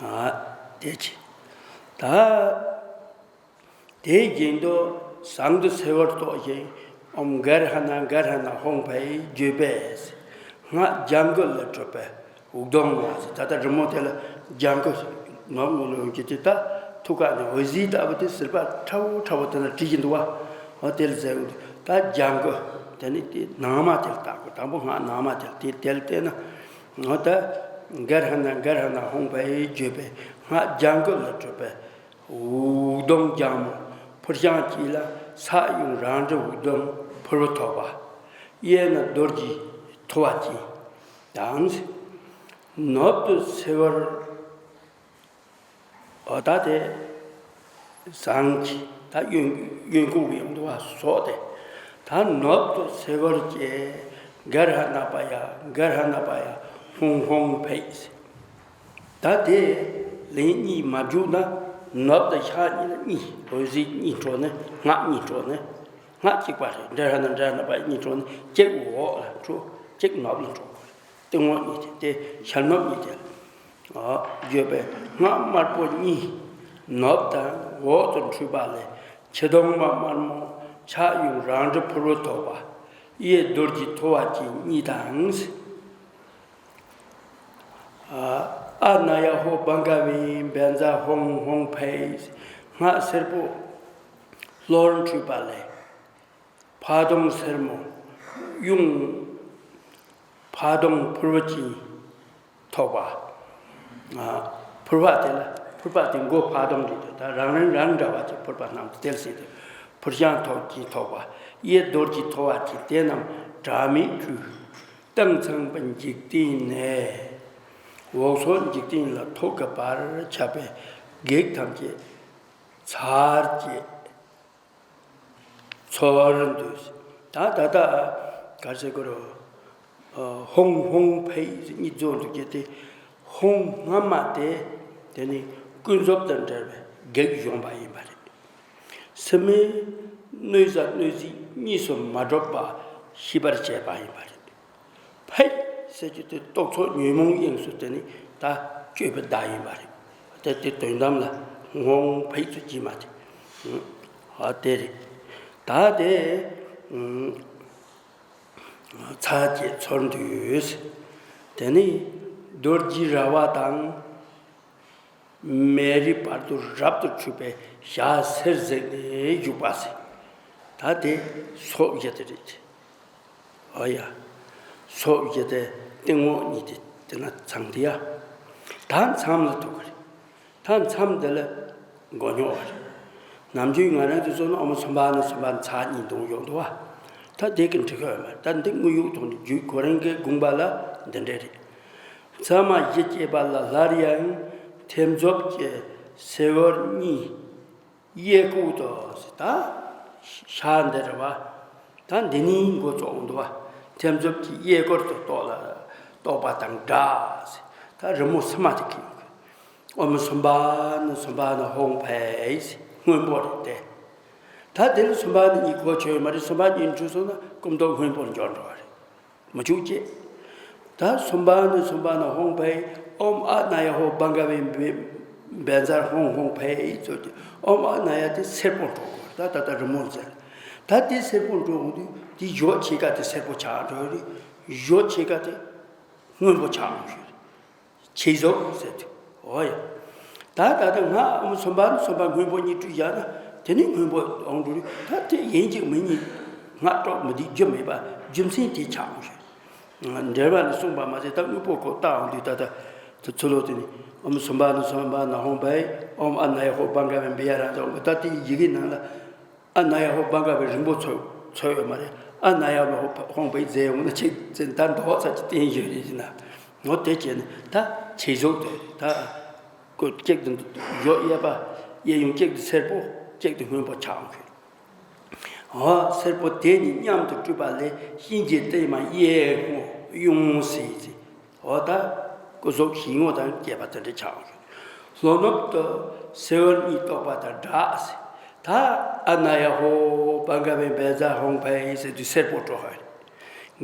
ཨ་དེ་ཅི། ད་དེའི་རྒྱན་དུ་ཟངས་དུ་སེ་བར་གཏོགས་ཤིང་། ཨོཾ་གར་ཧ་ན་གར་ཧ་ན་ཧཱུྃ་ཕཊ་བརྗོད་པས། སྔགས་ལྗང་གུ་ལས་གྲུབ་པའི་འུག་གདོང་མ་ཟེར། ད་ལྟ་རི་མོ་དེ་ལ་ལྗང་གུ་ནོར་ངོ་ལོ་ཡོང་གི་དེ། ད་ཐུགས་ཀ་ནས་འོད་ཟེར་ལྟ་བུ་དེ་ཟེར་པ་ཁྲ་བོ་ཁྲ་བོ་དེ་ལ་བྲིས་ཀྱི་འདུག་བ། འོ་དེ་ལ་ཟེར་འུག་ད་ལྗང་གུ་དེ་ནི་དེ་ནང་མ་དེ་ལ་བལྟ་དགོས། དང་པོ་སྔགས་ནང་མ་དེ་ལ་དེ་དེ་ལ་བལྟས་ན། འོ་ད་གར་ཧ་ན་གར་ཧ་ན་ཧཱུྃ་ཕཊ་བརྗོད་པས། སྔགས་ལྗང་གུ་ལས་གྲུབ་པའི་འུག་གདོང་ལྗང་མོ། ཕུར་ཤང་གཅིག་ལ་ས་གཡོན་རང་འདྲ་འུག་གདོང་ཕུར་བུ་ཐོགས་པ། གཡས་ན་རྡོ་རྗེ་ཐོ་བ་ཅན་དང་། ནུབ་ཏུ་སེ་བར། འོ་ད་དེ་ཟངས་ཀྱི་ད་གཡོན་གཡོན་ཁུག་གི་ཡོང་དུ་བ་སོགས་ཏེ། ད་ནུབ་ཏུ་སེ་བར་བཅས། གར་ཧ་ན་པ་ཡ་གར་ཧ་ན་པ་ཡ་ཧཱུྃ་ཧཱུྃ་ཕཊ། ད་དེ་ལན་གཉིས་མ་བརྗོད་ན་ནུབ་དང་ཤར་གཉིས་ལ་གཉིས། འོད་ཟེར་གཉིས་འཕྲོ་ནས་སྔགས་གཉིས་འཕྲོ་ནས། སྔགས་གཅིག་པ་རེད། གར་ཧ་ན་གར་ཧ་ན་པ་གཉིས་འཕྲོ་ནས་གཅིག་འོག་ལ་འཕྲོ། གཅིག་ནུབ་ལ་འཕྲོ་དགོས་རེད། སྟེང་འོག་གཉིས་དེ་དེ་ཤར་ནུབ་གཉིས་དེ་ལ། བརྗོད་པས་སྔགས་དམར་པོ་གཉིས་ནུབ་དང་འོག་ཏུ་འཁྲུལ་པ་ལས་ཕྱི་གདོང་མ་དམར་མོ་ཕྱག་གཡོན་རང་འདྲ་ཕུར་བུ་ཐོགས་པ། གཡས་རྡོ་རྗེ་ཐོ་བ་ཅན་གཉིས་དང་། ཨ་ན་ཡ་ཧོ་བྷ་ག་བྷེ་བཛྲ་ཧཱུྃ་ཧཱུྃ་ཕཊ། སྔགས་སེར་པོ་ལྷོར་འཁྲུལ་པ་ལས། ཕ་གདོང་སེར་མོ་གཡོན། ཕ་གདོང་ཕུར་བུ་ཅན་ཐོགས་པ། ཨ་ཕུར་པ་དེ་ལ་ཕུར་པ་དེ་མགོ་ཕ་གདོང་རེད་དོ། ད་རང་རང་རང་འདྲ་བ་ཅིག་ཕུར་པ་རྣམས་དེ་ལ་ཟེར་ཏེ། ཕུར་ཤང་ཐོག་ཅན་ཐོགས་པ། གཡས་རྡོ་རྗེ་ཐོ་བ་ཅན་དེ་རྣམས་དྲ་མིག་འཁྲུལ། སྟེང་ཚངས་པའི་འཇིག་རྟེན་ནས་འོག་སོགས་འཇིག་རྟེན་ལ་ཐུག་གི་བར་ཁྱབ་པའི་བགེགས་ཐམས་ཅད་ཚར་བཅད། ཚོར་འདུག་ད་ད་ལྟ་ག་རེ་ཟེར་དགོས་རེད། ཧཱུྃ་ཧཱུྃ་ཕཊ་གཉིས་རྫོགས་འདུག་ཀྱི་དེ། ཧཱུྃ་སྔ་མ་དེ་དེ་ནི་ཀུན་རྫོབ་དང་བྲལ་བའི་བགེགས་སྦྱོང་བ་ཡིན་པ་རེད། སེམས་གནོད་བྱ་གནོད་བྱེད་གཉིས་སུ་མ་གྲུབ་པ་ཤེས་པར་བྱེད་པ་ཡིན་པ་རེད། ཕཊ་ཟེར་རྒྱུ་དེ་རྟོག་ཚོགས་ཉོན་མོངས་དབྱིངས་སུ་དེ་ནི་ད་གཅོད་པའི་བརྡ་ཡིན་པ་རེད། དེ་དེ་དོན་དམ་ལ་ཧཱུྃ་ཕཊ་ཚུལ་གྱིས་མ་དེ། ཨ་དེ་རེད། ད་དེ་ཚར་བཅད་ཚོར་འདུག་དེ་ནི་ རྡོ་རྗེའི་ར་བ་དང་། མེ་རིའི་བར་དུ་རབ་ཏུ་འཁྲུགས་པའི་ཞྭ་སེར་གཟིགས་ནས་བཞུགས་པ་ཟེར། ད་དེ་སོགས་བཞི་དེ་རེད། ཨོ་ཡ། སོགས་བཞི་དེ་སྟེང་འོག་གཉིས་དེ་དེ་ན་ཚང་དེ་ཡ། ད་མཚམས་ལ་ཐུག་གི་རེད། ད་མཚམས་འདི་ལ་མགོ་རྙོག་པ་རེད། ནམ་རྒྱུན་ང་རང་ཚོ་ཚོ་ནི་ཨོཾ་སུམྦྷ་ན་སུམྦྷ་ན་ཚར་གཉིས་འདོན་ཡོང་འདུག་བ། ད་དེ་གི་འགྲིག་གི་ཡོད་མ་རེད། ད་འདི་དངོས་ཡོད་ཐོག་ནས་རྒྱུད་ཁོ་རང་གི་དགོངས་པ་ལ་འདི་འདྲ་རེད། མཚམས་མ་བཞི་བཅད་པ་ལ་སླར་ཡང་ཐེབས་མཛོད་ཀྱི་སེ་བར་གཉིས། གཡས་སྐོར་དུ་ཟེར་ད། ཞྭ་འདི་རེད་བ། ད་འདི་ནས་འགོ་བཙུགས་འདུག་བ། ཐེབས་མཛོད་ཀྱི་གཡས་སྐོར་དུ་གཏོགས་ལ་གཏོགས་པ་དང་སྦྲགས་ཟེར། ད་རི་མོ་སི་མ་དེ་གི་ཡོད་གི། ཨོཾ་སུམྦྷ་ན་སུམྦྷ་ན་ཧཱུྃ་ཕཊ་ཟེར་སྔོན་པོ་རེད་དེ། ད་དེ་ལ་སུམྦྷ་ན་གཉིས་གོ་ཆོད་ཡོད་མ་རེད། སུམྦྷ་ན་གཉིས་འཁྲུལ་སོང་ན་སྐུ་མདོག་སྔོན་པོར་འགྱུར་འགྲོ་བ་རེད། མི་འཇུག་ཅེས། ད་སུམྦྷ་ན་སུམྦྷ་ན་ཧཱུྃ་ཕཊ། ཨོཾ་ཨཱཿནཱྱ་ཧོ་བྷ་ག་བྷེ་བཛྲ་ཧཱུྃ་ཧཱུྃ་ཕཊ་ཟེར་གྱི། ཨོཾ་ཨཱཿནཱྱ་དེ་སེར་པོ་འགྲོ་དགོས། ད་ད་ལྟ་རི་མོ་མཛད། ད་དེ་སེར་པོ་འགྲོ་འོང་དུས་དེ་གཞོགས་ཕྱེད་ཀ་དེ་སེར་པོ་ཆགས་འགྲོ་རེད། གཞོགས་ཕྱེད་ཀ་དེ་སྔོན་པོ་ཆགས་འགྲོ་རེད། ཕྱེད་གཟུགས་ཟེར་དུས། འོ་ཡ། ད་ད་ལྟ་སྔགས་ཨོཾ་སུམྦྷ་ན་སུམྦྷ་ན་སྔོན་པོ་གཉིས་བྲིས་བཞག་ན་དེ་ནི་སྔོན་པོ་འོང་འགྲོ་རེད། ད་དེ་ཡིན་གཅིག་མིན་གཉིས་སྔགས་གྲོགས་མི་འདུག་རྒྱུ་མེད་པ་རྒྱུ་མཚན་དེ་ཆགས་འོང་ཞེས། འགྲེལ་པ་ནས་གསུངས་པ་མ་ཟད་ད་དངོས་པོ་ཁོ་བལྟ་འོང་དུས་ད་ལྟ་དེ་ཚུལ་ལོ་དེ་ནི་ཨོཾ་སུམྦྷ་ན་སུམྦྷ་ན་ཧཱུྃ་ཕཊ། ཨོཾ་ཨཱཿནཱྱ་ཧོ་བྷ་ག་བྷེ་བཛྲ་ཧཱུྃ་ཧཱུྃ་ཕཊ། ད་དེ་ཡི་གེ་ནང་ལ་ཨཱཿནཱྱ་ཧོ་བྷ་ག་བྷེ་རིང་པོ་ཚོད་ཚོད་ཡོད་མ་རེད། ཨཱཿནཱྱ་ཧོ་ཧཱུྃ་ཕཊ་ཟེར་ཡོང་ན་ཅིག་ཟེར་ད་འདོགས་ཚར་གྱི་བསྟན་ཡོད་རེད་ཟེར་ན། འོ་དེ་བྱས་ནས་ད་ཕྱེད་གཟུགས་དེ་ད་ཀོ་གཅིག་ཏུ་གཞོགས་གཡས་པ་གཡས་གཡོན་གཅིག་ཏུ་སེར་པོ་གཅིག་ཏུ་སྔོན་པོ་ཆགས་འོང་གི། འོ་སེར་པོ་དེ་གཉིས་མཉམ་དུ་སྤྲུལ་པ་ལས་གཤིན་རྗེ་བརྟན་མ་གཡས་སྔོ་གཡོན་ཟེར་ཟེར། འོ་ད་སྐུ་གཟུགས་ཞལ་ངོ་དང་བཅས་པ་དེ་འདྲ་ཆགས་འོང་གི། ལྷོ་ནུབ་ཏུ་སེ་བར་གཉིས་གཏོགས་པ་དང་སྦྲགས་ཟེར། ད་ཨཱཿནཱྱ་ཧོ་བྷ་ག་བྷེ་བཛྲ་ཧཱུྃ་ཕཊ་ཟེར་དུས་སེར་པོ་སྤྲོ་ཧ་རེད།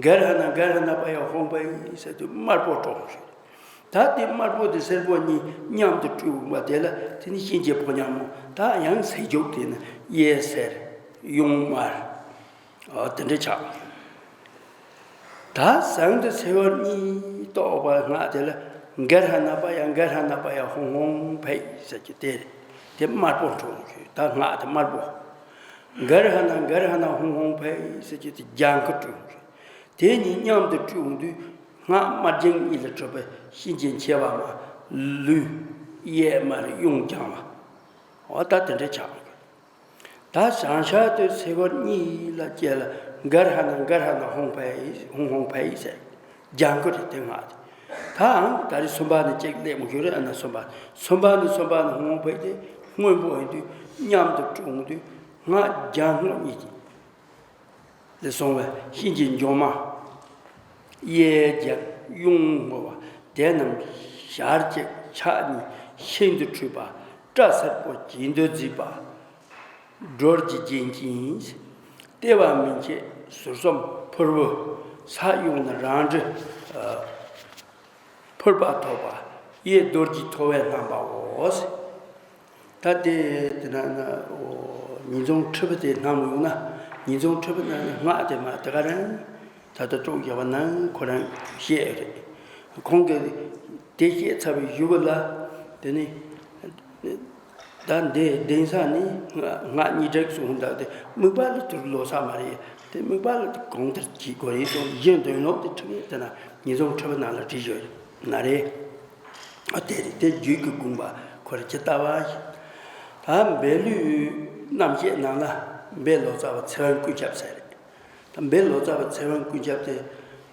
གར་ཧ་ན་གར་ཧ་ན་པ་ཡ་ཧཱུྃ་ཕཊ་ཟེར་དུས་དམར་པོ་སྤྲོ་ཧ་རེད། ད་དེ་དམར་པོ་དེ་སེར་པོ་གཉིས་མཉམ་དུ་སྤྲུལ་བ་དེ་ལ་དེ་ནི་གཤིན་རྗེ་ཕོ་ཉ་མོ། ད་ཡང་སེར་རྒྱུག་དེ་ནི་གཡས་སེར་གཡོན་དམར། འོ་དེ་འདྲ་ཆགས། ད་ཟངས་དུ་སེ་བར་གཉིས་གཏོགས་པ་སྔགས་དེ་ལ་གར་ཧ་ན་པ་ཡ་གར་ཧ་ན་པ་ཡ་ཧཱུྃ་ཧཱུྃ་ཕཊ་ཟེར་གྱི་དེ་རེད། དེ་དམར་པོ་འགྲོ་འོང་གི། ད་སྔགས་དེ་དམར་པོ། གར་ཧ་ན་གར་ཧ་ན་ཧཱུྃ་ཧཱུྃ་ཕཊ་ཟེར་གྱི་དེ་ལྗང་ཁུ་སྤྲུལ་འོང་གི། དེ་གཉིས་མཉམ་དུ་སྤྲུལ་འོང་དུས་སྔགས་དམར་ལྗང་གཉིས་ལས་གྲུབ་པའི་གཤིན་རྗེ་མཆེ་བ་དམར་ལུས་གཡས་དམར་གཡོན་ལྗང་བ། འོ་ད་དེ་འདྲ་ཆགས་འོང་གི། ད་བྱང་ཤར་དུ་སེ་བར་གཉིས་ལ་བཅད་ལ་གར་ཧ་ན་གར་ཧ་ན་ཧཱུྃ་ཕཊ་ཧཱུྃ་ཧཱུྃ་ཕཊ་ཟེར། ལྗང་ཁུ་རེད་དེ་སྔགས་དེ། ད་ཨང་ད་རེས་སུམྦྷ་ན་གཅིག་སླེབས་མོ་ཞུ་རེད། ཨ་ན་སུམྦྷ་ན་སུམྦྷ་ན་སུམྦྷ་ན་ཧཱུྃ་ཕཊ་དེ་སྔོན་པོ་ཡིན་དུས་མཉམ་དུ་སྤྲུལ་འོང་དུས་སྔགས་ལྗང་སྔོ་གཉིས་ཀྱི་ལས་བྱུང་བའི་གཤིན་རྗེ་མགྱོགས་མ། གཡས་ལྗང་གཡོན་སྔོ་བ། དེ་རྣམས་ཞལ་གཅིག་ཕྱག་གཉིས་ཤིན་ཏུ་འཁྲུལ་པ། སྐྲ་སེར་པོ་གྱེན་དུ་བརྫིས་པ། སྦྲུལ་གྱི་རྒྱན་ཅན། ལྟེ་བ་མན་ཆད་ཟུར་གསུམ་ཕུར་བུ། ས་གཡོ་ན་རང་འབྲས། ཕུར་པ་ཐོགས་པ། གཡས་རྡོ་རྗེ་ཐོ་བས་བསྣམས་པའོ། ད་དེ་དེ་ན་ན་ཨོ་ཉིས་སྟོང་ཁྲི་པ་དེ་སྣང་ཡོང་ན་ཉིས་སྟོང་ཁྲི་པ་ན་ན་སྔགས་དེ་མ་དེ་ག་རང་ད་ལྟ་ཀྲོག་བཞག་པ་ན་ཁོ་རང་བཤད་རེད། ཁོང་གིས་དེ་བཤད་ཚར་བའི་གཞུག་གུ་ལ་དེ་ནི་ད་འདི་གདན་ས་ནི་སྔགས་གཉིས་སྒྲིག་གསུངས་འདུག་དེ་དམིགས་པ་ལ་དུར་ལོ་ས་མ་རེད། དེ་དམིགས་པ་ལ་གང་ལྟར་གྱིས་དགོས་རེད་གསུངས། གཞན་དོན་ལོག་དེ་ཁྲི་པའི་དེ་ན་ཉིས་སྟོང་ཁྲི་པ་ནང་ལ་བྲིས་ཡོད་ན་རེད། ཨ་དེ་རེད། དེ་རྒྱུད་ཀྱི་དགོངས་པ་ཁོ་རང་ཇི་ལྟ་བ་ཞིག་ད་བཻ་ལོའི་རྣམ་བཤད་ནང་ལ་བཻ་ལོ་ཙཱ་བ་ཚེ་དབང་ཀུན་ཁྱབ་ཟེར་རེད། ད་བཻ་ལོ་ཙཱ་བ་ཚེ་དབང་ཀུན་ཁྱབ་དེ་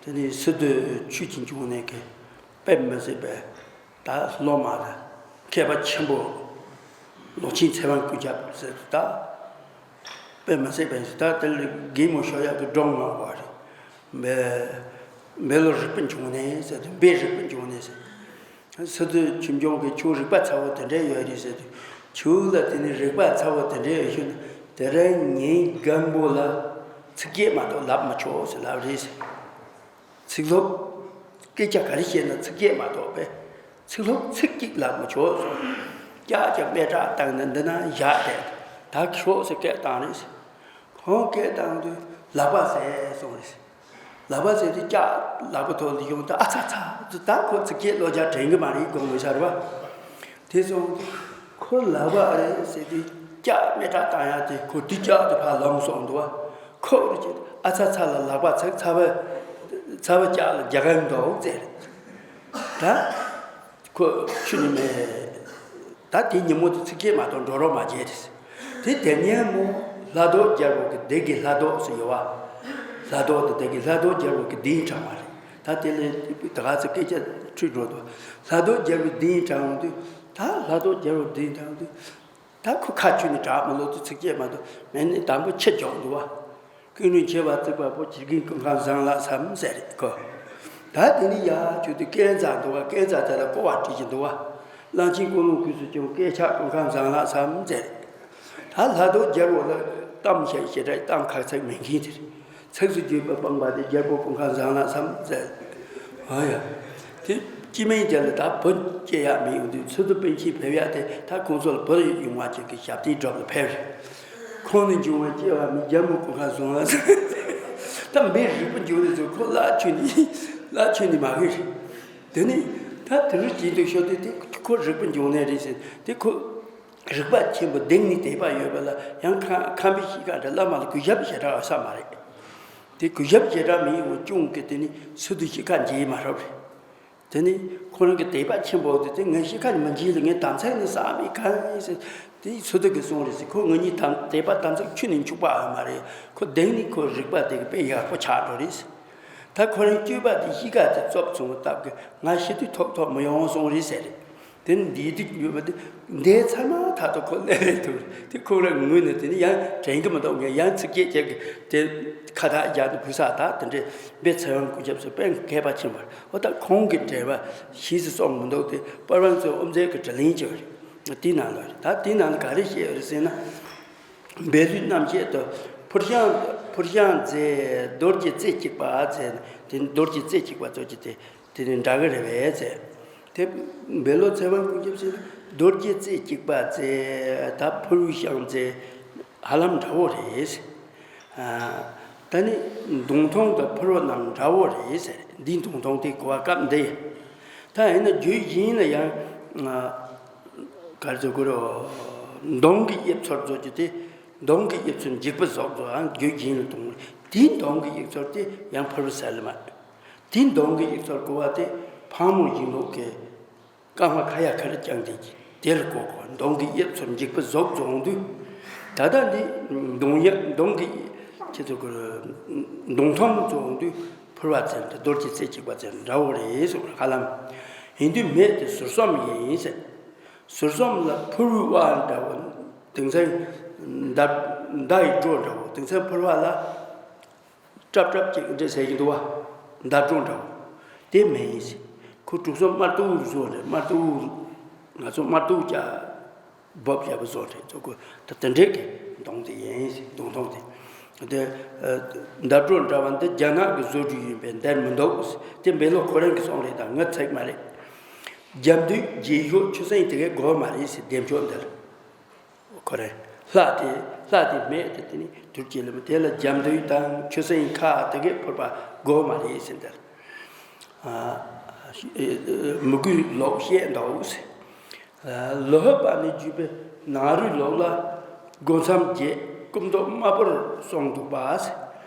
དེ་ནི་སི་ཏུ་ཆོས་ཀྱི་འབྱུང་གནས་ཀྱི་དཔེ་མི་སྲིད་པའི་ད་སློབ་མ་དང་མཁས་པ་ཆེན་པོ་ལོ་ཆེན་ཚེ་དབང་ཀུན་ཁྱབ་ཟེར་དུས་ད་དཔེ་མི་སྲིད་པའི་ད་དེ་ལ་གད་མོ་ཤོར་ཡག་གི་སྒྲུང་མང་བ་རེད། བཻ་བཻ་ལོ་རིག་པའི་འབྱུང་གནས་ཟེར་དུས་བཻ་རིག་པའི་འབྱུང་གནས་ཟེར། སི་ཏུ་ཆོས་འབྱུང་གི་ཁྱོད་རིག་པ་ཚ་བོ་དེ་འདྲ་ཡོད་རེད་ཟེར་དུས་ཁྱོད་ལ་དེ་ནི་རིག་པ་ཚ་བོ་དེ་འདྲ་ཡོད་ཤོད་ན་དེ་རིང་ངའི་རྒན་པོ་ལ་ཚིག་བརྒྱད་མ་གཏོགས་ལབ་མི་ཆོག་ཟེར་ལབ་རེད་ཟེར། ཚིག་སློབ། སྐད་ཆ་ག་རེ་བཤད་ན་ཚིག་བརྒྱད་མ་གཏོགས་པས། ཚིག་སློབ་ཚིག་གཅིག་ལབ་མི་ཆོག་གསུངས། ཀྱག་ཀྱག་སྨད་སྒྲ་བཏང་ནས་འདི་ན་བཞག་བསྡད། ད་ཁྱོད་ཟེར་སྐད་བཏང་རེད་ཟེར། ཁོང་སྐད་བཏང་དུས་ལག་པ་ཟས་གསུངས་རེད་ཟེར། ལག་པ་ཟེར་དུས་ལྕགས་ལག་པ་ཐོག་ལ་ཡོང་དུས་ཨ་ཚ་ཚ་ད་ཁོ་ཚིགས་བཅད་ཀློག་སྐྱ་དྲན་གི་མ་རེད་དགོངས་མི་ཤར་བ། དེ་སོང་ཁོ་ལག་པ་ཨ་རེད་ཟེར་དུས་ལྕགས་སྨེ་ཁྲག་བཏང་ཡག་དེ་ཁོ་དུས་ལྕགས་དེ་ཕར་ལོང་སོང་འདུག་བ། ཁོ་རེ་ཅིག་ཨ་ཚ་ཚ་ལ་ལག་པ་ཚིག་ཚ་བ་ཚ་བ་ལྕགས་ལ་རྒྱག་གི་འདུག་ཟེར། ད་ཁོ་ཆུ་ནི་མེད། ད་དེ་ཉིན་མོ་དེ་ཚིགས་བཅད་མ་གཏོགས་འགྲོ་རོགས་མ་བྱས་ཏེ། དེ་དེ་ཉིན་མོ་ལྷ་ལྡོག་རྒྱལ་པོ་གི་སྡེ་དགེ་ལྷ་ལྡོག་ཟེར་ཡོད་བ། ལྷ་ལྡོག་དེ་སྡེ་དགེ་ལྷ་ལྡོག་རྒྱལ་པོ་གི་གདན་དྲངས་པ་རེད། ད་དེ་ལས་ད་ག་ཚོད་སྐད་ཆ་འཁྲུལ་འགྲོ་འདུག་ལྷ་ལྡོག་རྒྱལ་པོའི་གདན་དྲངས་འོང་དུས་ད་ལྷ་ལྡོག་རྒྱལ་པོའི་གདན་དྲངས་འོང་དུས་ད་ཁོ་ཁ་ཆུ་ནི་དྲག་མ་ལོག་དུས་ཚིགས་བཅད་མ་གཏོགས་མེད་ནི་དང་པོ་ཁྱི་རྒྱོག་འདུག་བ། ཀུན་ནས་ཆེ་བ་བརྩིགས་པ་པོ་ཇི་གིན་ཀུན་ཁང་བཟང་ལ་བསམ་ཟེར་རེད་ཁོ། ད་དེ་ནི་ཡ་ཁྱོད་དེ་སྐས་འཛེག་འདུག་བ། སྐས་འཛེག་དེ་ལ་ཀོ་བ་བྲིས་ཀྱི་འདུག་བ། གླང་ཆེན་ཀུན་སློང་གོས་སུ་གྱོན་སྐས་ཆག་ཀུན་ཁང་བཟང་ལ་བསམ་ཟེར་རེད། ད་ལྷ་ལྡོག་རྒྱལ་པོ་ལ་གཏམ་བཤད་ཞེ་དྲག་གཏམ་ཁ་ཚིག་མེད་མཁན་དེ་རེད། ཚིགས་སུ་བརྗོད་པ་སྤངས་པ་དེ་རྒྱལ་པོ་ཀུན་ཁང་བཟང་ལ་བསམ་ཟེར། ཨ་ཡ། དེ་སྤྱི་མིང་དེ་ལ་ད་བུ་སྐྱེ་ཡག་མི་ཡོང་དུས་ཚུལ་དུ་པཎ་ཆེན་ཕེབས་ཡག་དེ་ད་ཁོང་ཚོ་ལ་བུ་ཡོང་བ་ཅིག་གི་ཞབས་བརྟན་སྒྲུབ་ལ་ཕེབས་རེད། ཁོང་ནི་འབྱུང་བ་སྐྱེ་བ་མེད་རྒྱལ་མོ་ཀུན་ཁང་བཟང་ལ་ཟེར། ད་མི་རིག་པ་འབྱུང་ནས་ཚོ་ཁོ་ལ་ཆོས་ནི་ལ་ཆོས་ནི་མ་གི་རེད། དེ་ནི་ད་དེ་རུ་སྐྱིད་འདུག་ཤོར་དུས་དེ་ཁོ་རིག་པ་འབྱུང་ནས་རེད་ཟེར་དེ་ཁོ། རིག་པ་ཆེན་པོ་གདེང་ནི་དད་པ་ཡོད་པ་ལ་ཡང་ཁ་ཁམས་པའི་གཤིས་ཀ་འདྲ་བླ་མ་ལ་གུས་ཞབས་ཞེ་དྲག་ཡོད་ས་མ་རེད། དེ་གུས་ཞབས་ཞེ་དྲག་མི་ཡོང་ཅུང་གི་དེ་ནི་སུ་དུ་གཤིས་ཀ་འཇིགས་མ་རབས་རེད། དེ་ནི་ཁོ་རང་གི་དད་པ་ཆེན་པོ་དེ་དེ་ངའི་གཤིས་ཀ་ནི་མི་འཇིགས་ལ་ངའི་དམ་ཚིག་ནི་བསགས་མེད་གང་ཡིན་ཟེར་དེ་སུ་དུ་གི་གསུང་རེད་ཟེར་ཁོ་ང་གཉིས་དམ་དད་པ་དམ་ཚིག་ཆུ་ནི་འཁྱུག་པ་ཡོད་མ་རེད། ཁོ་གདེང་ནི་ཁོ་རིག་པ་དེ་གི་དཔེ་ཡག་པོ་ཆགས་འགྲོ་རེད་ཟེར། ད་ཁོ་རང་སྤྱོད་པ་དེ་གཤིས་ཀ་དེ་རྩུབ་སོང་བ་སྟབས་ཀྱིས་ང་ཤི་དུས་ཐོག་ཐོག་མི་ཡོང་སོང་རེད་ཟེར། དེ་ནི་འདིའི་དུས་ཡོད་པ་དེ་འདས་ཚར་མ་ཐག་ཏུ་ཁོ་སླེབས་རེད་འདུག་དེ་ཁོ་རང་ངུས་ནས་དེ་ནི་ཡང་དྲན་གྱི་མི་འདུག་ངས་ཡང་ཚིགས་བཅད་བཅད་ཀྱི་དེ་ཁ་བཏགས་རྒྱག་ཏུ་བུ་ས་དག་དེ་འདྲའི་འབད་ཚེ་དབང་སྐུ་ཞབས་སུ་དཔེ་མཁས་པ་ཆེན་པོ་རེད། འོ་ད་ཁོང་གི་འགྲེལ་པ་ཞིས་སུ་སོང་མི་འདུག་དེ་པར་ཝང་ཚོའི་དབུ་མཛད་ཀྱི་དྲི་ལན་བྱས་པ་རེད། དེའི་ནང་ལ་རེད། ད་དེའི་ནང་ལ་ག་རེ་བཤད་ཡོད་རེད་ཟེར་ན། སྦས་ལུས་རྣམ་བཤད་དུ་ཕུར་ཤང་ཕུར་ཤང་མཛད་རྡོ་རྗེ་རྩེ་གཅིག་པ་མཛད་དེ་རྡོ་རྗེ་རྩེ་གཅིག་པ་ཚོ་གྱི་དེ་དེ་ནི་འདྲ་གི་རེད་པས་ཟེར། དེ་འབེ་ལོ་ཚེ་དབང་ཀུན་ཁྱབ་ཟེར་ན་རྡོ་རྗེ་རྩེ་གཅིག་པ་ཟེར་ད་ཕུར་བུ་ཤང་ཟེར་ཧ་ལམ་འདྲ་བོ་རེད་ཟེར། ཨ། ད་ནི་མདུང་ཐུང་དང་ཕུར་བུ་རྣམས་འདྲ་བོ་རེད་ཟེར། འདི་མདུང་ཐུང་དེ་གོ་བ་སྐབས་འདི་ཡིན། ད་ཡིན་ན་རྒྱུད་བཞིན་ལ་ཡང་ཨ། ག་རེ་ཟེར་དགོས་རེད། མདུང་གི་དབྱིབས་ཚུལ་བཟོ་རྒྱུ་དེ་མདུང་གི་དབྱིབས་ཚུལ་འཇིགས་པ་བཟོ་བཟོ་ཨང་རྒྱུད་བཞིན་ལ་གཏོང་དེའི་མདུང་གི་དབྱིབས་ཚུལ་དེ་ཡང་ཕུར་བུ་ཟེར་ལ་མ། དེའི་མདུང་གི་དབྱིབས་ཚུལ་གོ་བ་དེ་ཕག་མོ་ཡིན་ལུགས་ཀྱི་སྐར་མ་ཁ་ཡ་ཁ་རེ་བརྐྱངས་ཏེ་དེ་ལ་གོ་གོ་མདུང་གི་དབྱིབས་ཚུལ་འཇིགས་པ་བཟོ་བཟོ་འོང་དུས། ད་ལྟ་འདི་མདུང་ཡ་མདུང་གི་ཁྱེད་ཚོ་གི་མདུང་ཐུང་བཟོ་འོང་དུས་ཕུར་བུ་ཚུལ་དེ་རྡོ་རྗེ་རྩེ་གཅིག་པ་ཚུལ་འདྲ་བོ་རེད་གསུངས་ཧ་ལམ། ཡིན་དུས་མེད་དེ་ཟུར་གསུམ་ཡིན་ཟེར། ཟུར་གསུམ་ལ་ཕུར་བུའི་དབང་འདྲ་བོ། དེང་སང་མདའ་མདའ་ཡི་སྒྲོ་འདྲ་བོ་དེང་སང་ཕུར་བུ་ལ་ཀྲབ་ཀྲབ་ཅིག་འདྲ་ཟེར་གྱི་འདུག་བ། མདའ་སྒྲོ་འདྲ་བོ། དེ་མེད་ཡིན་ཟེར། ཁོ་དྲུག་གསུམ་དམར་ཏོག་བཟོ་རེད། དམར་ཏོག་ང་ཚོ་དམར་ཏོག་ཅག་འབབ་བྱས་པ་བཟོ་རེད་ཚོ་ཁོ་ད་དེ་འདྲས་ཀྱི་མདུང་དེ་ཡིན་ཟེར་མདུང་ཐུང་དེ། དེ་མདའ་སྒྲོ་འདྲ་བ་འདི་རྒྱ་ནག་གི་བཟོ་སྒྲིག་ཡིན་པས་འདིར་མི་འདུག་ཟེར། དེ་འབེ་ལོ་ཁོ་རང་གི་གསུང་རེད་ད་ངའི་ཚིག་མ་རེད། རྒྱབ་མདུན་རྗེས་ཤོག་ཆུ་སྲིན་དེ་གའི་དགོས་མ་རེད་ཟེར་བདེ་མཆོག་འདིར། ཁོ་རེ། ལྷ་དེ་ལྷ་དེ་མེད་དེ་དེ་ནི་དུར་གྱི་ལམ་དེ་ལ་རྒྱབ་མདུན་དང་ཆུ་སྲིན་ཁ་དེ་གའི་ཕུར་པ་དགོས་མ་རེད་ཟེར་འདིར། མི་དགོས་ལོག་བཤད་འདུག་ཟེར། ལོ་ཧབ་པ་ནི་བརྒྱུད་པའི་ནང་རུལ་ལོག་ལ་སྒོ་མཚམས་བརྒྱད་སྐུ་མདོག་དམར་པོར་སོང་འདུག་པ་ཟེར།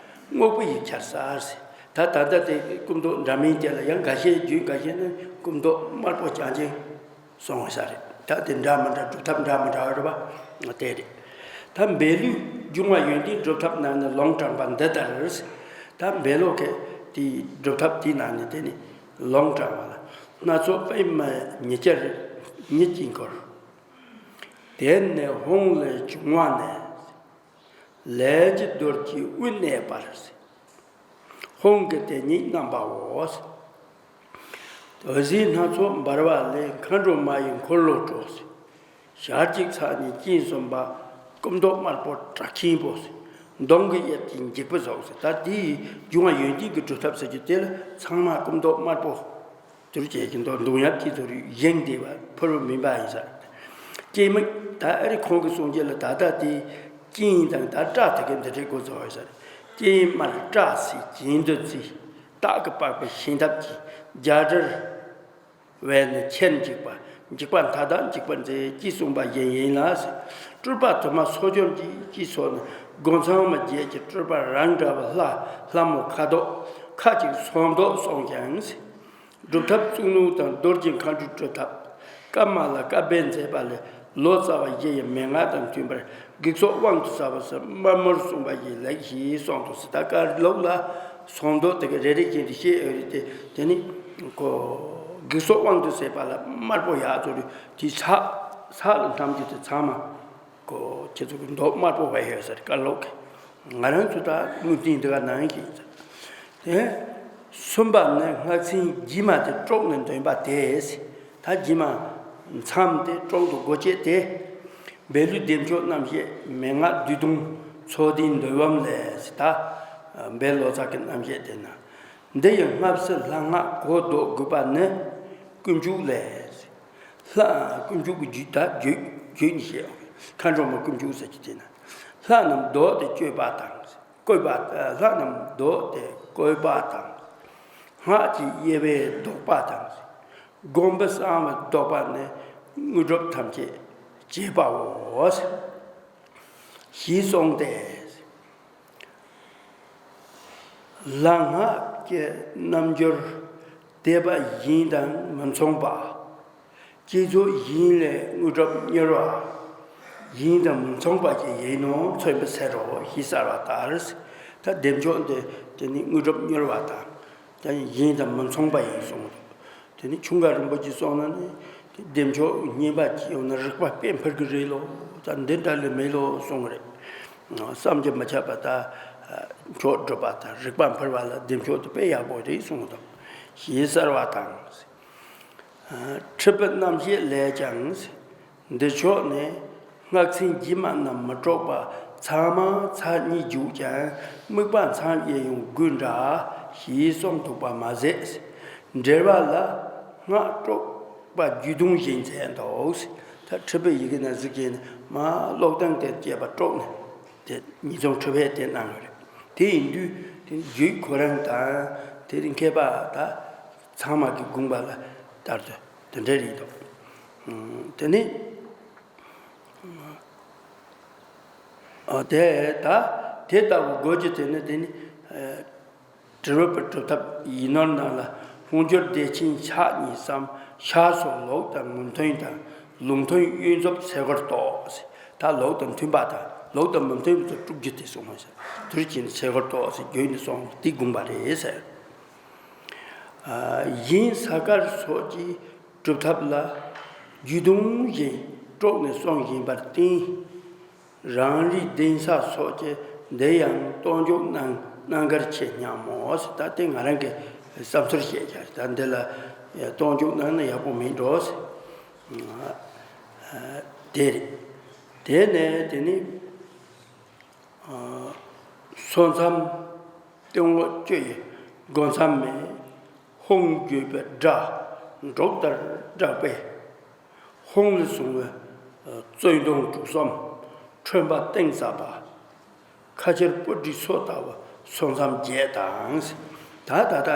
རྔོག་པ་ཡི་ཆར་ཟར་ཟེར། ད་ད་ལྟ་དེ་སྐུ་མདོག་འདྲ་མིན་དེ་ལ་ཡང་འགའ་ཤས་བརྒྱུད་འགའ་ཤས་ནི་སྐུ་མདོག་དམར་པོ་རྐྱང་རྐྱང་སོང་བ་ས་རེད། ད་དེ་འདྲ་མི་འདྲ་སྒྲུབ་ཐབས་འདྲ་མི་འདྲ་རེད་པ། དེ་རེད། ད་འབད་ལུས་འབྱུང་བ་ཡོན་ཏན་སྒྲུབ་ཐབས་ནང་ནས་ལུང་དྲངས་པ་འདི་ལྟར། ད་འབད་ལོ་ཁའི་དེའི་སྒྲུབ་ཐབས་དེའི་ནང་ནས་དེ་ནི་ལུང་དྲངས་པ་ལ་སྣ་ཚོགས་པད་མ་ཉི་ཆར་ཉིད་ཀྱིས་འཁོར། དེ་ནས་ཧཱུྃ་ལས་བྱུང་བ་ནས། ལས་ཀྱི་རྡོ་རྗེའི་དབུས་གནས་པར། ཧཱུྃ་གི་དེ་ཉིད་རྣམ་པའོ། འོད་ཟེར་སྣ་ཚོགས་འབར་བ་ལས་མཁའ་འགྲོ་མ་ཡི་འཁོར་ལོ་སྤྲོ། ཞལ་གཅིག་ཚར་གཉིས་སྤྱན་གསུམ་པ། སྐུ་མདོག་དམར་པོ་བྲག་ཆེན་པོ། མདུང་གི་དབྱིབས་ཀྱི་འཇིགས་པ་བཟོ། ད་དེའི་འབྱུང་བ་ཡོན་ཏན་གྱི་སྒྲུབ་ཐབས་ཟེར་རྒྱུ་དེ་ལ་ཚང་མ་སྐུ་མདོག་དམར་པོ། དུར་བྱེད་ཀྱི་མདོ་མདུང་ཡབ་ཀྱི་དུར་བཞེངས་ཏེ་བ་ཕུར་བུ་མིན་པ་ཡིན་ས། སྐྱེས་མ་ད་ཨ་རི་ཁོང་གི་གསུང་རྒྱུ་ལ་ད་ལྟ་དེ་སྐྱེས་དང་ད་སྐྲ་དེ་གའི་འདི་འདྲའི་འགོ་བཙུགས་ཡོད་ས་རེད། སྐྱེས་མར་སྐྲ་སི་གྱེན་དུ་བརྩི། སྟག་གི་པགས་པའི་ཤིང་ཐབས་ཀྱིས། རྒྱ་རིར་བས་ནི་ཁྱེར་འཇིགས་པ། འཇིགས་པ་མཐའ་དག་འཇིགས་པར་མཛད། ཅེས་གསུངས་པ་བཞིན་ཡིན་ལ། སྤྲུལ་པ་དུ་མ་ཚོགས་སྦྱོར་གྱིས། ཅེས་སོགས་ནི་སྒོ་མཚམས་མ་བརྒྱད་ཀྱི་སྤྲུལ་པ་རང་འདྲ་བ་ལྷ་ལྷ་མོ་ཁ་དོག་ཁ་ཅིག་ཚོམ་མདོག་སོང་ཀྱང་། སྒྲུབ་ཐབས་གཙུག་ནོར་དང་རྡོ་རྗེ་མཁའ་འགྲོའི་སྒྲུབ་ཐབས། ཀ་མ་ལ་བཀའ་འབེབས་མཛད་པ་ལས། ལོ་ཙཱ་བ་བཞི་ཡི་མན་ངག་དང་མཐུན་པར་བགེགས་སོགས་དབང་དུ་ཟ་བ་ཟེར་དམར་མོར་གསུངས་པ་ཡིན་ལེགས་ཞེས་གསུངས་འདུག་ཟེར། ད་བཀའ་སློབ་ལ་ཚོམ་མདོག་དེ་ག་རེ་རེ་བཞིན་དུ་བཤད་ཡོད་རེད་དེ། དེ་ནི་ཁོ་བགེགས་སོགས་དབང་དུ་ཟ་བ་ལ་དམར་པོ་ཡག་ཚོ་རེད་དེ། ཚགས་ཚགས་ལ་ཐམས་ཅད་དེ་ཚང་མ་ཁོ་ཁྱེད་ཚོ་གི་མདོག་དམར་པོ་བ་ཡོད་ཟེར་བཀའ་སློབ་ཀྱི། ང་རང་ཚོ་ད་དངོས་བསྟན་འདི་ག་ནང་བཞིན་ཟེར། དེ་གསུམ་པ་ནི་སྔགས་ཚན་དཀྱིལ་མ་དེ་དཀྲོགས་ནས་འདོན་པ་དེ། ད་དཀྱིལ་མ་མཚམས་དེ་དཀྲོགས་འདུག་སྒོ་བཅད་དེ། བཻ་ལུ་བདེ་མཆོག་རྣམ་བཤད་མན་ངག་བསྡུས་དུམ་ཚོགས་སྡེའི་འདུལ་བམ་ལས་ཟེར། ད་བཻ་ལོ་ཙཱ་གི་རྣམ་བཤད་དེ་ན། འདི་ཡི་སྔགས་སུ་ལྷ་སྔགས་གོ་བཟློག་དགོས་པ་ནི། དཀོན་མཆོག་ལས། ལྷ་དཀོན་མཆོག་གི་རྒྱུད་ད་རྒྱུད་རྒྱུད་ནས་བཤད། མཁའ་འགྲོ་མ་དཀོན་མཆོག་ཟེར་གྱི་དེ་ན། ལྷ་རྣམས་བཟློག་སྟེ་བཀོད་པ་དང་། བཀོད་པ། ལྷ་རྣམས་བཟློག་སྟེ་བཀོད་པ་དང་། སྔགས་ཀྱི་དབྱེ་བས་བཟློག་པ་དང་། སྒོམ་པའི་གསང་བས་བཟློག་པ་ནི། དངོས་གྲུབ་ཐམས་ཅད་བྱེད་པའོ། ཞེས་གསུངས་ཏེ། ལྷ་སྔགས་ཀྱི་རྣལ་འབྱོར་དད་པ་གཞན་དང་མི་མཚུངས་པ། བསྐྱེད་རྫོགས་གཞན་ལས་དངོས་གྲུབ་མྱུར་བ། གཞན་དང་མི་མཚུངས་པ་ཅིག་ཡིན་ནོ། མཚོན་པའི་ཚེ་རོ་ཞེས་གསལ་བ་ལྟར། ད་བདེ་མཆོག་འདི་དེ་ནི་དངོས་གྲུབ་མྱུར་བ་དང་། དེ་ནི་གཞན་དང་མི་མཚུངས་པ་ཡིན་གསུངས་འདུག་དེ་ནི་ཁྱུང་དཀར་རིན་པོ་ཆེ་གསུངས་ན་ནི། དེ་བདེ་མཆོག་བསྙེན་པ་ཅིག་ཡོང་ན་རིག་པ་དཔེ་འཕེལ་གི་རེད་ལོ། ད་འདི་འདྲ་ལས་མེད་ལོ་གསུངས་རེད། བསམ་གྱིས་མི་ཁྱབ་པ་ད། མཆོག་སྒྲུབ་པ་དང་རིག་པ་འཕེལ་བ་ལ་བདེ་མཆོག་དེ་དཔེ་ཡག་པོ་རེད་གསུངས་འདུག་ཞེས་གསལ་བ་དང་། ཁྲིད་པའི་རྣམ་བཤད་ལས་ཀྱང་། འདི་ཕྱོགས་ནས་སྔགས་ཚན་དཀྱིལ་མ་རྣམས་མི་དཀྲོགས་པ་ཚང་མ་ཚར་གཉིས་བརྒྱུགས་ཀྱང་དམིགས་པ་མཚམས་བཅད་ཡོང་དགོས་འདྲ་ཞེས་གསུངས་འདུག་པ་མ་ཟད། འགྲེལ་པ་ལ་སྔགས་དཀྲོགས་པ་རྒྱུད་དོན་བཞིན་མཛད་འདུག་ད་ཁྲིད་པའི་ཡི་གེ་ན་གཟིགས་ཀྱིན་མ་ཀློག་སྟངས་དེ་བཅས་པ་དཀྲོགས་ནས་དེ་ཉིས་སྟོང་ཁྲི་བས་དེ་གནང་ཡོད་རེད། དེ་ཡིན་དུས་དེ་རྒྱུད་ཁོ་རང་དང་དེ་རིང་མཁས་པ་ད་ཚང་མ་གི་དགོངས་པ་ལ་ལྟར་དུ་དེ་འདྲ་རེད་འདུག་དེ་ནི། ཨ། དེ་ད་དེ་ལྟ་བུ་དགོས་རྒྱུ་དེ་ནི་དེ་ནི། ཨ། དྲིལ་བུ་པའི་གྲུབ་ཐོབ་ཡིག་ནོར་ནང་ལ་དཔལ་འབྱོར་བདེ་ཆེན་ཕྱག་གཉིས་སམ། ཕྱག་སོགས་ལོག་དང་མི་མཐུན་དང་ལུགས་མཐུན་གཡོན་རྫོབ་ཚེ་སྒོར་གཏོགས། ད་ལོག་དང་མཐུན་པ་དང་ལོག་དང་མི་མཐུན་པ་ཚོ་དཀྲུག་རྒྱུ་དེ་གསུངས་པ་ཟེར། དུར་གྱིན་ཚེ་སྒོར་གཏོགས་ཟེར་བརྗོད་ནས་སོང་དེ་དགོངས་པ་རེད་ཟེར། ཨ། གཞན་ས་དཀར་སོགས་ཀྱི་སྒྲུབ་ཐབས་ལ་རྒྱུད་དོན་བཞིན་དཀྲོགས་ནས་གསུངས་བཞིན་པར་བརྟེན། རང་རིག་གདན་ས་སོགས་ཀྱི་འདི་ཡང་གཏོང་འཇུག་གནང་གནང་གལ་ཆེ་སྙམ་མོ་ཟེར། ད་དེ་ང་རང་གི་བསམ་ཚུལ་བཤད་ཀྱང་ད་འདི་ལ་གཏོང་འཇུག་གནང་ན་ཡག་པོ་མེད་འགྲོ་ཟེར། དེ་རེད། དེ་ནས་དེ་ནི། ཨ། སོ་མཚམས་སྟེང་འོག་བཅུ་ཡི་སྒོ་མཚམས་མེད། ཧཱུྃ་བརྗོད་པའི་སྒྲ་འབྲུག་ལྟར་བསྒྲགས་པས། ཧཱུྃ་ལས་བྱུང་བའི་རྩོད་གདུང་དྲུག་གསུམ་ཁྲོན་པ་གཏིང་ཟབ་པ། ཁ་ཆར་སྤུ་གྲིའི་མཚོ་ལྟ་བུ་སོ་མཚམས་བརྒྱད་དང་། ད་ད་ལྟ་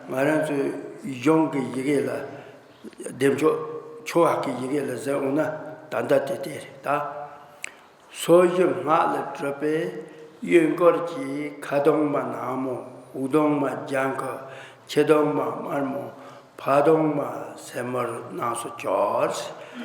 ང་རང་ཚོའི་གཞུང་གི་ཡི་གེ་ལ་བདེ་མཆོག་ཆོ་ག་གི་ཡི་གེ་ལ་གཟིགས་འོང་ན་ད་ལྟ་དེ་དེ་རེད་ད། ཚོགས་ཞུགས་སྔགས་ལས་གྲུབ་པའི་གཡོན་སྐོར་གྱི་ཁ་གདུང་མ་ནག་མོ། འོག་གདུང་མ་ལྗང་ཁུ། ཕྱི་གདུང་མ་དམར་མོ། ཕར་གདུང་མ་སེར་མོར་སྣང་སུ་གྱུར།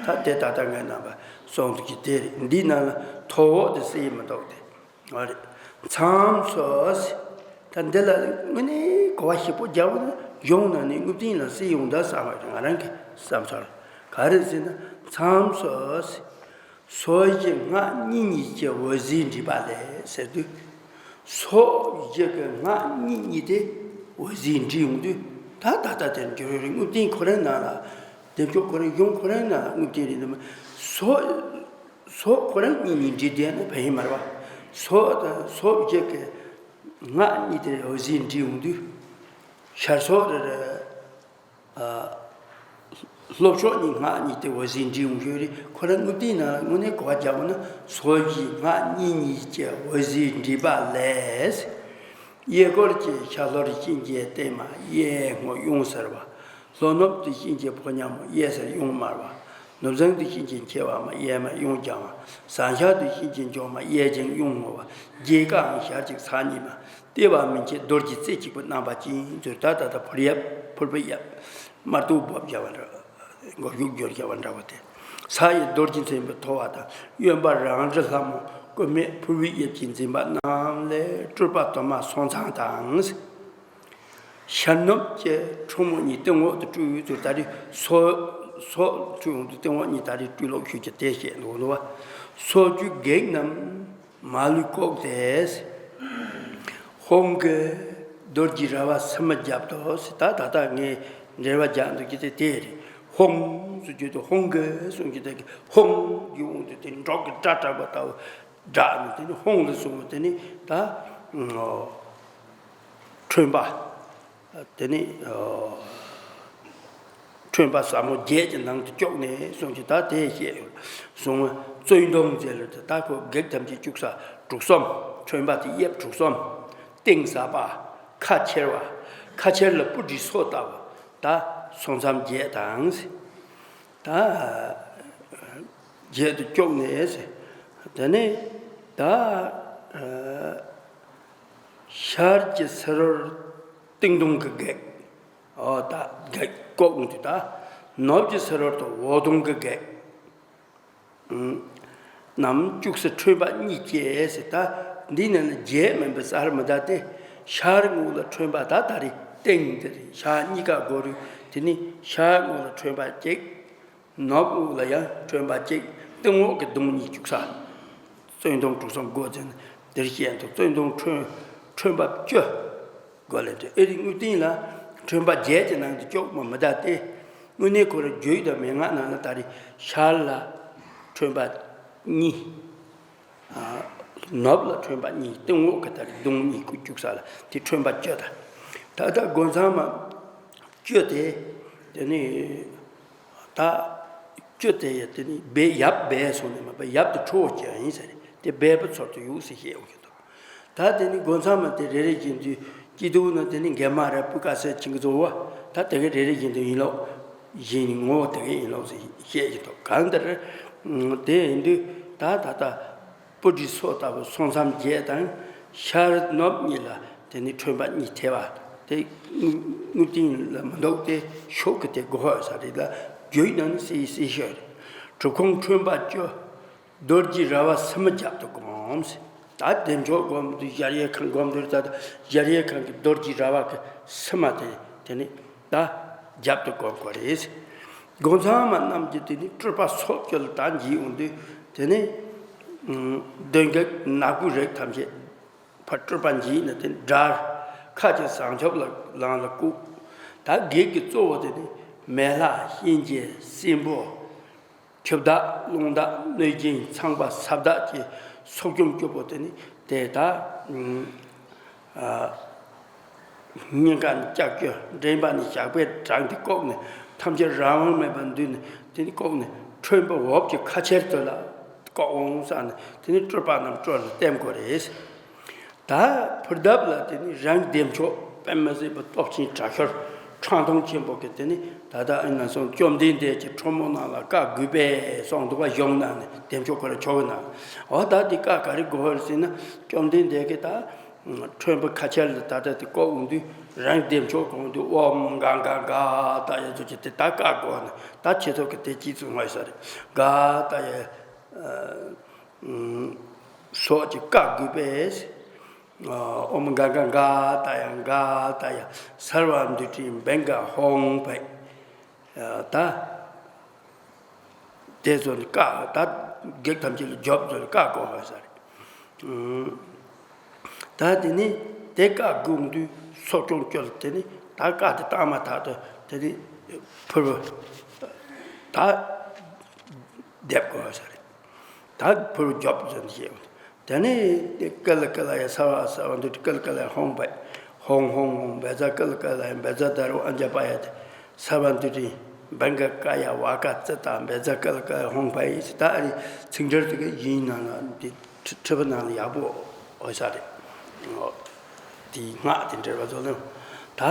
ད་དེ་ད་ལྟ་ངས་རྣམ་པ་གསུངས་འདུག་གི་དེ་རེད། འདིའི་ནང་ལ་ཐོ་འོག་དེ་གསལ་མི་འདུག་སྟེ། ཨ་རེད། མཚམས་སུ། ད་འདི་ལ་དངོས་གནས་གོ་བ་ཞིབ་པོ་རྒྱག་པ་ན་གཞུང་ནང་ནས་དངོས་བསྟན་ལ་གསལ་ཡོང་ད་བསམ་པ་ང་རང་གི་བསམ་ཚུལ། ག་རེ་ཟེར་ན་མཚམས་སུ། ཚོགས་བཞི་སྔགས་གཉིས་གཉིས་ཀྱི་འོད་ཟེར་འདྲེས་པ་ལས་ཟེར་དུས། ཚོགས་བཞི་གི་སྔགས་གཉིས་གཉིས་དེ་འོད་ཟེར་འདྲེས་ཡོང་དུས། ད་ད་ལྟ་དེར་འགྱུར་བའི་དངོས་བསྟན་ཁོ་རང་ནང་ལ། བདེ་མཆོག་ཁོ་རང་གཞུང་ཁོ་རང་ནང་ལ་དངོས་བསྟན་རེད་འདུག་མ། ཚོགས་ཚོགས་ཁོ་རང་གཉིས་གཉིས་འདྲེས་བསྡད་ན་ཕན་ཡོན་མ་རེད་པ། ཚོགས་དང་ཚོགས་བཞི་གི་སྔགས་གཉིས་དེ་འོད་ཟེར་འདྲེས་ཡོང་དུས། ཤར་ཕྱོགས་རེ་རེ། ལྷོ་ཕྱོགས་གཉིས་སྔགས་གཉིས་དེ་འོད་ཟེར་འདྲེས་ཡོང་ཤོས་རེད། ཁོ་རང་དངོས་བསྟན་ནང་ལ་དངོས་གནས་གོ་བ་རྒྱག་པ་ན་ཚོགས་བཞི་སྔགས་གཉིས་གཉིས་ཀྱི་འོད་ཟེར་འདྲེས་པ་ལས། གཡས་སྐོར་གྱི་ཤར་ལྷོར་གཤིན་རྗེའི་བརྟན་མ་གཡས་སྔོ་གཡུང་སེར་བ། ལྷོ་ནུབ་ཏུ་གཤིན་རྗེའི་ཕོ་ཉ་མོ་གཡས་སེར་གཡུང་དམར་བ། ནུབ་བྱང་དུ་གཤིན་རྗེའི་མཆེ་བ་མ་གཡས་དམར་གཡུང་ལྗང་བ། ཟངས་ཤར་དུ་གཤིན་རྗེའི་མགྱོགས་མ་གཡས་བྱང་གཡུང་སྔོ་བ། རྒྱས་ཀའང་ཞལ་གཅིག་ཚར་གཉིས་མ། ལྟེ་བ་མན་ཆད་རྡོ་རྗེ་རྩེ་གཅིག་པུ་བསྣམས་པ་ཅན་ཚུལ། ད་ད་ལྟ་ཕུར་གཡབ་ཕུར་བུ་གཡབ། དམར་ཏོག་བབས་བཞག་པ་འདྲ། མགོ་གཞུག་བསྒྱུར་བཞག་པ་འདྲ་བ་དེ། ས་ཡི་རྡོ་རྗེ་མཚོན་པའི་ཐོ་བ་དང་། གཡོན་པ་རང་རི་ལྷ་མོ་སྐུ་སྨད་ཕུར་བུའི་དབྱིབས་ཀྱིས་འཛིན་པ་རྣམས་ལས་སྤྲུལ་པ་དུ་མ་སོང་ཙང་དང་། ཤར་ནུབ་ཀྱི་ཁྲོ་མོ་གཉིས་སྟེང་འོག་ཏུ་སྤྲུལ་ཚུལ། ད་རེས་སོ་སོ་སྤྲུལ་འོང་དུས་སྟེང་འོག་གཉིས་ད་རེས་སྤྲུལ་ལོག་ཞུ་རྒྱུ་དེ་བཤད་འདུག་ནོ། སོ་བཅུ་བགེགས་རྣམས་མ་ལུས་བཀོག་སྟེ། ཧཱུྃ་གིས་རྡོ་རྗེ་ར་བ་སིལ་མ་བརྒྱབ་ཏོ་ཟེར། ད་ད་ལྟ་ངས་འགྲེལ་པ་རྒྱག་འདུག་རྒྱུ་དེ་དེ་རེད། ཧཱུྃ་ཟེར་རྒྱུ་དེ་ཧཱུྃ་གིས་གསུང་རྒྱུ་དེ་ཧཱུྃ་གི་དབང་དུ་དེ་འབྲོག་གི་སྒྲ་གྲགས་པ་ལྟ་བུ་སྒྲ་ནི་དེ་ནི་ཧཱུྃ་ལ་གསུང་བ་དེ་ནི་ད་ཁྲོན་པ། དེ་ནི་ཁྲོན་པ་ཟབ་མོ་བརྒྱད་ཀྱི་ནང་དུ་བཅུག་ནས་གསུང་གི་ད་དེ་བཤད་ཡོད། གསུང་བ་རྩོད་སྡོམ་མཛད་ལ་ད་ཁོ་བགེགས་ཐམས་ཅད་བཅུ་གསུམ་དྲུག་གསུམ། ཁྲོན་པ་དེ་གཡས་དྲུག་གསུམ། གཏིང་ཟབ་པ། ཁ་ཁྱེར་བ། ཁ་ཁྱེར་ལ་སྤུ་གྲིའི་སོ་ལྟ་བུ། ད་སོ་མཚམས་བརྒྱད་དང་། ད་བརྒྱད་དུ་བཅུག་ནས། དེ་ནས་ད་ཤར་གྱི་ཕྱི་རོལ་སྟེང་གདོང་གི་བགེགས། ཨོ་ད་བགེགས་བཀོག་འོང་དུས་ད། ནུབ་ཀྱི་ཕྱི་རོལ་དུ་འོག་གདོང་གི་བགེགས། རྣམས་བཅུ་གསུམ་ཁྲོན་པ་གཉིས་བཅས་ཟེར། ད་འདི་ནང་ན་བརྒྱད་མིན་པའི་ས་ར་མི་ད་སྟེ། ཤར་ངོས་ལ་ཁྲོན་པ་ད་ད་རེས་སྟེང་དེ་རེད། ཤར་གཉིས་ཀ་སྒོ་རུ་དེ་ནི་ཤར་ངོས་ལ་ཁྲོན་པ་གཅིག། ནུབ་ངོས་ལ་ཡང་ཁྲོན་པ་གཅིག། སྟེང་འོག་གི་གདོང་གཉིས་བཅུ་གསུམ། རྩོད་སྡོམ་དྲུག་གསུམ་སྒོ་འཛིན་འདིར་བཤད་འདུག་རྩོད་སྡོམ་ཁྲོན་ཁྲོན་པ་བཅུ། སྒོ་ལས་དེ་ཨེ་རིག་དངོས་བསྟན་ལ་ཁྲོན་པ་བརྒྱད་ཀྱི་ནང་དུ་བཅུག་མ་མི་ད་སྟེ། དངོས་གནས་ཁོ་ར་རྒྱུད་དང་མན་ངག་ནང་ལ་ད་རེས་ཤར་ལ་ཁྲོན་པ་གཉིས། ནུབ་ལ་ཁྲོན་པ་གཉིས། སྟེང་འོག་གི་ད་རེས་གདོང་གཉིས་ཀྱི་བཅུ་གསུམ་ལ་དེ་ཁྲོན་པ་བཅུ་ད། ད་ལྟ་སྒོ་མཚམས་མ་བཅུ་དེ། དེ་ནི་ད་བཅུ་དེ་ཡ་དེ་ནི་སྦས་ཡབ་སྦས་སོང་ནས་མ་སྦས་ཡབ་དེ་ཁྲོ་བོ་ཅན་ཡིན་ཟེར་དེ་སྦས་པ་ཚོར་དུ་ཡོད་ཟེར་བཤད་འོང་གི་འདུག་ད་དེ་ནི་སྒོ་མཚམས་མ་དེ་རེ་རེ་བཞིན་དུ་སྐྱིད་སྡུག་ན་དེ་ནི་འགན་མ་རེ་སྤུ་ཀ་སེ་ཆིང་གི་བཟོ་བ་ད་དེ་ག་རེ་རེ་བཞིན་དུ་ཡིན་ལོག་བཞིན་ངོ་བོ་དེ་ག་ཡིན་ལོག་ཟེར་བཤད་ཀྱི་འདུག་གང་ལྟར་དེ་ཡིན་དུས་ད་ད་ལྟ། སྤུ་གྲིའི་སོ་ལྟ་བུ་སོ་མཚམས་བརྒྱད་དང་ཤར་ནུབ་གཉིས་ལ་དེ་ནི་ཁྲོན་པ་གཉིས་ཐེ་བ་དེ་དངོས་བསྟན་ལ་མི་འདུག་སྟེ་ཤོག་གི་དེ་གོ་བ་ས་རེད་ལ་རྒྱུད་ནང་ནས་སྲིད་སྲིད་ཤོད་རེད། གྲུབ་ཁང་ཁྲོན་པ་བཅུ། རྡོ་རྗེ་ར་བ་སིལ་མ་རྒྱབ་ཏུ་བསྒོམ། ད་བདེ་མཆོག་སྒོམ་དུས་གཞལ་ཡས་ཁང་སྒོམ་དུས་ད་གཞལ་ཡས་ཁང་གི་རྡོ་རྗེ་ར་བ་གི་སིལ་མ་དེ་དེ་ནི། ད་རྒྱབ་ཏུ་བསྒོམ་དགོས་རེད། སྒོ་མཚམས་མ་རྣམས་ཀྱི་དེ་ནི་སྤྲུལ་པ་སོགས་ཀྱི་ལ་ད་འཇིག་འོང་དུས་དེ་ནི་གདོན་བགེགས་ནག་པོའི་རིགས་ཐམས་ཅད་ཕར་སྤྲུལ་པ་འཇིག་ནས་དེ་འདྲ་ཁ་ཅིག་བཟང་ཕྱོགས་ལ་ལངས་ལ་བཀུག་ད་བགེགས་ཀྱི་གཙོ་བོ་དེ་ནི་མེ་ལྷ་གཤིན་རྗེ་སྲིན་པོ། ཆུ་བདག་རླུང་བདག་གནོད་སྦྱིན་ཚངས་པ་ས་བདག་གི་སྲོག་སྐྱོང་སྐྱོབ་པོ་དེ་ནི་དེ་ད་སྙིང་ག་ནས་ལྕགས་ཀྱུ་མགྲིན་པ་ནས་ཞགས་པས་དྲངས་ཏེ་བཀོག་ནས་ཐམས་ཅད་རང་དབང་མེད་པར་འདུས་ནས་དེ་ནི་བཀོག་ནས་ཁྲོན་པ་འོབས་ཀྱི་ཁ་ཆེར་དུ་ལ་བཀོག་འོང་ས་ནས་དེ་ནི་སྤྲུལ་པ་རྣམས་སྤྲུལ་ལ་བསྟན་དགོས་རེད། ད་ཕུར་གདབ་ལ་དེ་ནི་རང་བདེ་མཆོག་དཔེ་མི་སྲིད་པའི་སྟོབས་ཆེན་དྲག་ཤོས་ཁྲང་ཐུང་ཆེན་པོ་གི་དེ་ནི་ད་ལྟ་ཨ་ནི་སོང་བཅོམ་ལྡན་འདས་ཀྱི་ཁྲོ་མོ་ནང་ལ་བཀའ་དགོས་པས་གསུངས་འདུག་པ་གཞུང་ནང་ནས་བདེ་མཆོག་ཁོ་ར་ཆོ་ག་ནང་ལ། འོ་ད་དེ་བཀའ་ག་རེ་དགོས་ཟེར་ན་བཅོམ་ལྡན་འདས་ཀྱིས་ད་ཁྲོན་པ་ཁ་ཆེར་ལ་ད་ལྟ་དེ་བཀོག་འོང་དུས་རང་བདེ་མཆོག་གོང་དུ་ཨོཾ་ག་ག་ག་ད་ཡ་ཚོ་ཅི་དེ་ད་བཀའ་དགོས་ན་ད་ཁྱེད་ཚོ་གི་དེ་གཅིག་ཙམ་ངོས་ས་རེད་ག་ད་ཡ། སོགས་ཀྱི་བཀའ་དགོས་པས། ཨོཾ་ག་ག་ག་ད་ཡ་ག་ད་ཡ་སརྦ་འདུ་ཏྲི་བྷྱང་ག་ཧཱུྃ་ཕཊ། ད་དེ་ཚོ་ནི་བཀའ་ད་བགེགས་ཐམས་ཅད་ལ་རྒྱོབ་ཚོ་ནི་བཀའ་བསྒོ་བ་ས་རེད། ད་དེ་ནི་དེ་བཀའ་དགོངས་དུས་སྲོག་སྐྱོང་སྐྱོབ་དེ་ནི་ད་བཀའ་དེ་བཏང་མ་ཐག་ཏུ་དེ་ནི་ཕུར་བུ་ད་འདེབས་དགོས་པ་ས་རེད། ད་ཕུར་བུ་རྒྱོབ་ཟེར་ནས་བཤད་ཡོང་དེ་ནི་ཀཱི་ལི་ཀཱི་ལ་ཡ་སརྦ་སརྦ་འདུ་ཏྲི་ཀཱི་ལི་ཀཱི་ལ་ཡ་ཧཱུྃ་ཕཊ། ཧཱུྃ་ཧཱུྃ་ཧཱུྃ་བཛྲ་ཀཱི་ལི་ཀཱི་ལ་ཡ་བཛྲ་དྷ་རུ་ཨ་ཛ་པ་ཡ་དེ། སརྦ་འདུ་ཏྲི་བྷྱང་ག་ཀཱི་ཡ་ཝཱ་ཀ་ཙི་ཏ་བཛྲ་ཀཱི་ལི་ཀཱི་ལ་ཡ་ཧཱུྃ་ཕཊ་ཡིན་ཟེར། ད་ཨ་ནི་ཚིག་འགྲེལ་དེ་ག་ཡིན་ནང་ལ་འདི་ཁྲི་ཁྲི་པ་ནང་ལ་ཡག་པོ་འོས་ས་རེད། དེའི་སྔགས་དེ་འདྲ་བ་ཚོ་ལ། ད་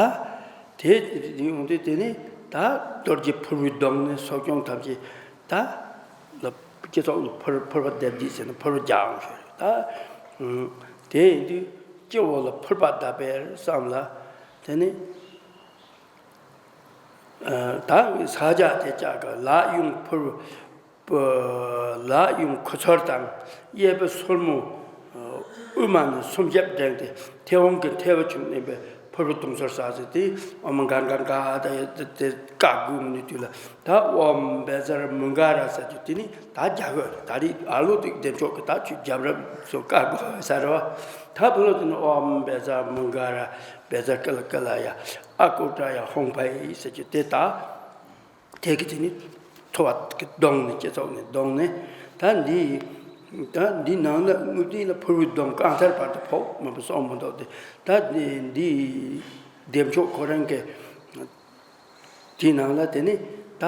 དེ་དེ་ཡོང་དུས་དེ་ནི་ད་རྡོ་རྗེ་ཕུར་བུའི་གདོང་ནས་སྲོག་སྐྱོང་ཐམས་ཅད་ད་ལ་སྤྱི་ཚོགས་ལ་ཕུར་ཕུར་པ་བརྡབ་རྗེས་ཟེར་ན་ཕུར་བུ་རྒྱག་འོང་ཞོར་ད་དེ་ཡིན་དུས་སྤྱི་བོ་ལ་ཕུར་པ་བརྡབ་པའི་བསམ་ལ་དེ་ནི། ད་ས་ཆ་དེ་ཅག་གི་ལག་གཡོན་ཕུར། ལག་གཡོན་ཁུ་ཚུར་དང་གཡས་པའི་སོར་མོ། དབུས་མ་ནས་སུམ་བརྒྱབ་བསྒྲེངས་ཏེ་མཐེ་བོང་གི་མཐེ་བོ་ཆུང་མནན་པའི་ཕུར་བུ་དུང་ཟོར་ཟ་ཟེར་ཏེ་ཨོམ་ག་ག་ག་ད་དེ་བཀའ་བསྒོ་ནས་དུས་ལ་ད་ཨོམ་བཛྲ་མུ་ཌ་ག་ར་ཟེར་རྒྱུ་དེ་ནི་ད་རྒྱག་གི་ད་རེས་ཨ་ལོ་དེ་བདེ་མཆོག་གི་ད་ཆུ་རྒྱབ་རབ་སོ་བཀའ་བསྒོ་ཟེར་བ་ད་བུ་ལོ་དེ་ནི་ཨོམ་བཛྲ་མུ་ཌ་ག་ར། བཛྲ་ཀཱི་ལ་ཀཱི་ལ་ཡ། ཨ་ཀོ་ཏྲ་ཡ་ཧོང་ཕ་ཡི་ཟེར་རྒྱུ་དེ་ད། དེ་གི་དེ་ནི་ཐོ་བ་གི་གདོང་ནས་སྤྱི་ཚོགས་ནས་གདོང་ནས་ད་འདི། ད་འདི་ནང་ལ་དངུལ་ལྡན་ལ་ཕུར་བུའི་གདོང་རྐང་མཐར་བར་དུ་ཕོག་མ་བུ་སོང་མ་མདོག་དེ་ད་འདི་བདེ་མཆོག་ཁོ་རང་གི་དེའི་ནང་ལ་དེ་ནི་ད།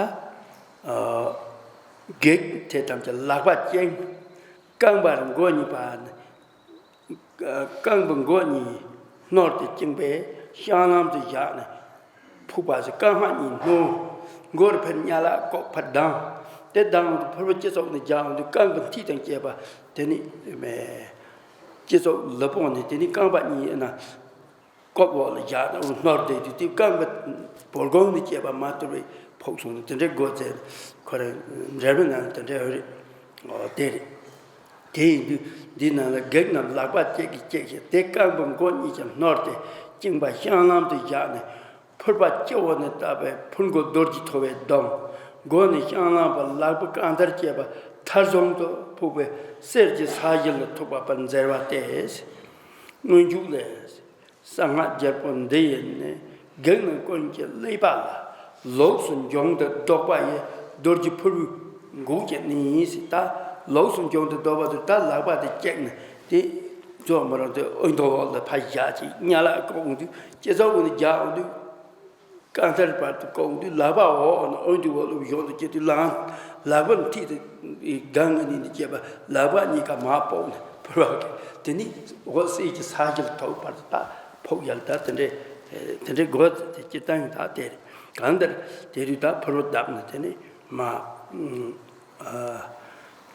བགེགས་དེ་ཐམས་ཅད་ལག་པ་བཅིངས། རྐང་པར་མགོ་གཉིས་པ། རྐང་པའི་མགོ་གཉིས་བསྣོལ་ཏེ་བཅིངས་པས་བཤང་ལམ་དུ་བཞག་ནས་ཕུག་པ་ཟེར་རྐང་པ་གཉིས་བསྣོལ། མགོ་རུ་ཕར་གཉའ་ལག་ལྐོག་ཕར་ལྡང་། དེ་ལྡང་དུས་ཕུར་བུ་སྤྱི་ཚོགས་ནས་རྒྱག་འོང་དུས་རྐང་པའི་མཐིལ་དང་བཅས་པ་དེ་ནི་སྤྱི་ཚོགས་ལ་སྤུངས་ནས་དེ་ནི་རྐང་པ་གཉིས་ན་ལྐོག་འོག་ལ་བཞག་ནས་བསྣོལ་བསྡད་དུས་དེ་རྐང་པའི་བོར་གོང་ནས་བཅས་པ་མ་ཐུབ་པའི་ཕོག་སོང་ནས་དེ་འདྲའི་སྒོ་བཙལ། ཁོ་རང་འབྲས་བུ་ནང་དེ་འདྲའི་འོ་རེད། དེ་རེད། དེ་ཡིན་དུས་འདི་ནང་ལ་བགེགས་རྣམས་ལག་པ་བཅད་ཀྱིས་བཅད་ཞིང་དེ་རྐང་པའི་མགོ་གཉིས་ཀྱང་བསྣོལ་ཏེ་བཅིངས་པ་བཤང་ལམ་དུ་བཞག་ནས་ཕུར་པ་སྤྱི་བོ་ནས་བཏབ་པའི་ཕུར་མགོ་རྡོ་རྗེ་ཐོ་བའི་སྡོམ། མགོ་ནས་བཤང་ལམ་བར་ལག་པ་རྐང་མཐར་བཅད་པ་མཐའ་ཟུང་དུ་ཕུག་པའི་གསེར་གྱི་ས་གཞི་ལ་ཐུག་པ་པར་མཛེར་བ་སྟེ། སྔོན་འཇུག་ལས། གསང་སྔགས་རྒྱལ་པོ་འདི་ཡི་ནི། བགེགས་རྣམས་ཀུན་གྱི་ཀླད་པ་ལ། ལོགས་སུ་འབྱུང་དུ་བཟློག་པ་ཡི། རྡོ་རྗེ་ཕུར་བུའི་འགུགས་ཀྱི་ནི་ཟེར་ད། ལོགས་སུ་འབྱུང་དུ་བཟློག་པ་དེ་ད་ལག་པ་དེ་བཅད་ནས་དེ་རྫོགས་མ་རུང་དེ་དབུས་མདོ་འོག་ལ་ཕར་བཞག་ཅིག་གཉའ་ལག་བཀོག་འོང་དུས་སྤྱི་ཚོགས་ཀུན་ནས་རྒྱག་འོང་དུས། རྐང་མཐར་བར་དུ་བཀོག་འོང་དུས་ལག་པ་འོག་ནས་དབུས་མདོ་འོག་ལ་བཞོན་དུ་བཅད་དུས་ལག་ལག་པ་མཐིལ་དུ་སྒང་ངེ་ནས་བཅད་པ་ལག་པ་གཉིས་ཀ་མར་ཕོག་ནས་ཕུར་བ་གི་དེ་ནི་འོག་གསེར་གྱི་ས་གཞི་ལ་ཐུག་བར་དུ་ད། ཕོག་ཡལ་ད་དེ་འདྲའི་དེ་འདྲའི་སྒོ་དེ་སྤྱིར་བཏང་ཡིན་ད་དེ་རེད། གང་ལྟར་དེ་དུས་ད་ཕུར་བུ་བརྡབས་ནས་དེ་ནི་མ་ཨ་